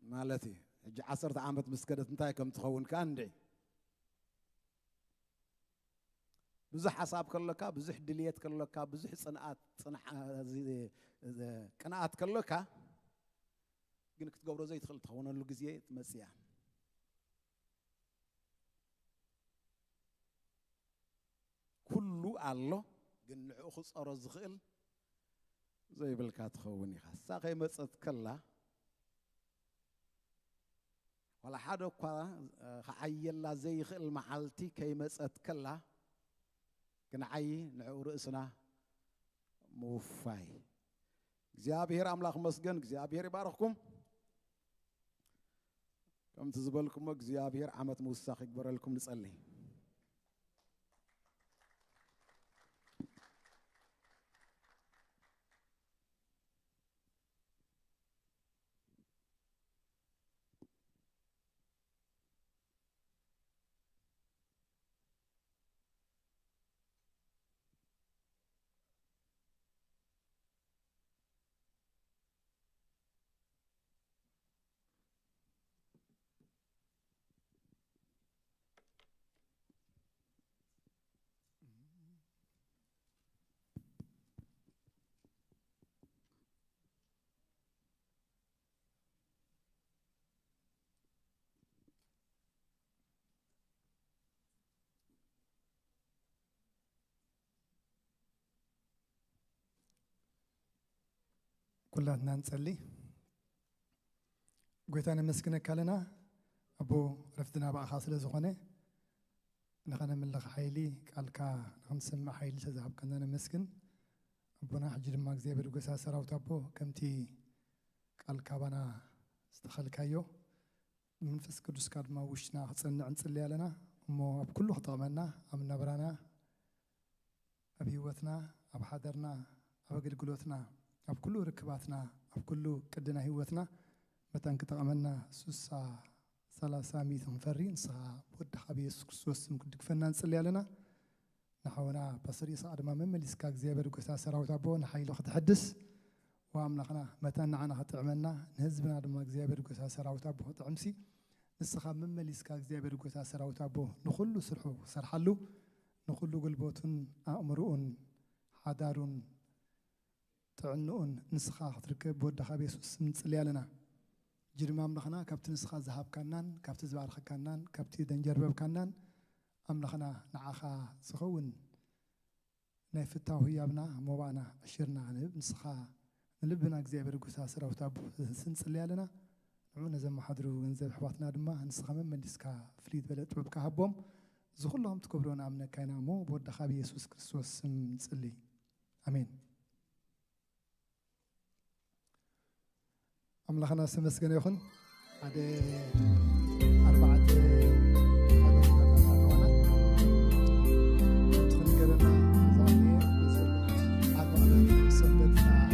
ማለት እዩ። ሕጂ ዓሰርተ ዓመት ምስ ከደት እንታይ ከም ትኸውን ከኣ እንድዒ። ብዙሕ ሓሳብ ከሎካ፣ ብዙሕ ድልየት ከሎካ፣ ብዙሕ ጽንዓት፣ ጽንዓ-፣ እዚ፣ እዚ ቅንኣት ከሎካ፣ ግን ክትገብሮ ዘይትኽእል ትኸውነሉ ግዜ ትመጽእ እያ። ኩሉ ኣሎ፣ ግን ንዕኡ ክጸሮ ዝኽእል ዘይብልካ ትኸውን ኢኻ። እሳ ከይመጸት ከላ፣ ዋላ ሓደ እኳ፣ እ፣ ክዓየላ ዘይኽእል መዓልቲ ከይመጸት ከላ፣ ክንዓዪ ንዕኡ ርእስና ምውፋይ። እግዚኣብሔር ኣምላኽ መስገን፣ እግዚኣብሔር ይባርኽኩም። ከምቲ ዝበልኩሞ እግዚኣብሔር ዓመት ምውሳኽ ይግበረልኩም። ንጸሊ። ኩላትና ንጸሊ። ጎይታ ነመስግነካ ኣለና ኣቦ፣ ረፍትና ብኣኻ ስለ ዝኾነ፣ ንኸነምልኽ ሓይሊ፣ ቃልካ ንኽንሰምዕ ሓይሊ ስለ ዝሃብካና ነመስግን ኣቦና። ሕጂ ድማ እግዚኣብሔር ጎይታ ሰራዊት ኣቦ፣ ከምቲ ቃልካ ባና ዝተኸልካዮ፣ መንፈስ ቅዱስካ ድማ ኣብ ውሽጥና ክጸንዕ ንጽሊ ኣለና። እሞ ኣብ ኩሉ ክጠቕመና፣ ኣብ ናብራና፣ ኣብ ህይወትና፣ ኣብ ሓዳርና፣ ኣብ ኣገልግሎትና፣ ኣብ ኩሉ ርክባትና፣ ኣብ ኩሉ ቅድና ህይወትና መታን ክጠቕመና፣ ሱሳ፣ ሰላሳ፣ ሚእቲ ክንፈሪ፣ ንስኻ ብወድኻ ብየሱስ ክርስቶስ ስም ክትድግፈና ንጽሊ ኣለና። ንሓውና ፓስተር ይስሓቅ ድማ መመሊስካ እግዚኣብሔር ጎይታ ሰራዊት ኣቦ ንሓይሉ ክትሕድስ፣ ወኣምላኽና መታን ንዓና ክጥዕመና፣ ንህዝብና ድማ እግዚኣብሔር ጎይታ ሰራዊት ኣቦ ክጥዕምሲ፣ ንስኻ መመሊስካ እግዚኣብሔር ጎይታ ሰራዊት ኣቦ ንኹሉ ስርሑ ክሰርሓሉ፣ ንኹሉ ጉልበቱን ኣእምርኡን ሓዳሩን ጥዕንኡን ንስኻ ክትርከብ ብወድኻ ብየሱስ ስም ንጽሊ ኣለና። ሕጂ ድማ ኣምላኽና ካብቲ ንስኻ ዝሃብካናን ካብቲ ዝባረኸካናን ካብቲ ደንጀርበብካናን ኣምላኽና ንዓኻ ዝኸውን ናይ ፍታው ህያብና ሞባእና ዕሽርና ክንህብ ንስኻ ንልብና እግዚኣብሔር ጎይታ ሰራዊት ኣቦ ስንጽሊ ኣለና። ንዑ ነዘመሓድሩ ገንዘብ ኣሕዋትና ድማ ንስኻ መመሊስካ ፍልይ ዝበለ ጥበብካ ሃቦም። እዚ ኩሉ ከም ትገብሮ ንኣምነካ ኢና እሞ ብወድኻ ብየሱስ ክርስቶስ ስም ንጽሊ። ኣሜን። ኣምላኽና ዝተመስገነ ይኹን። ሓደ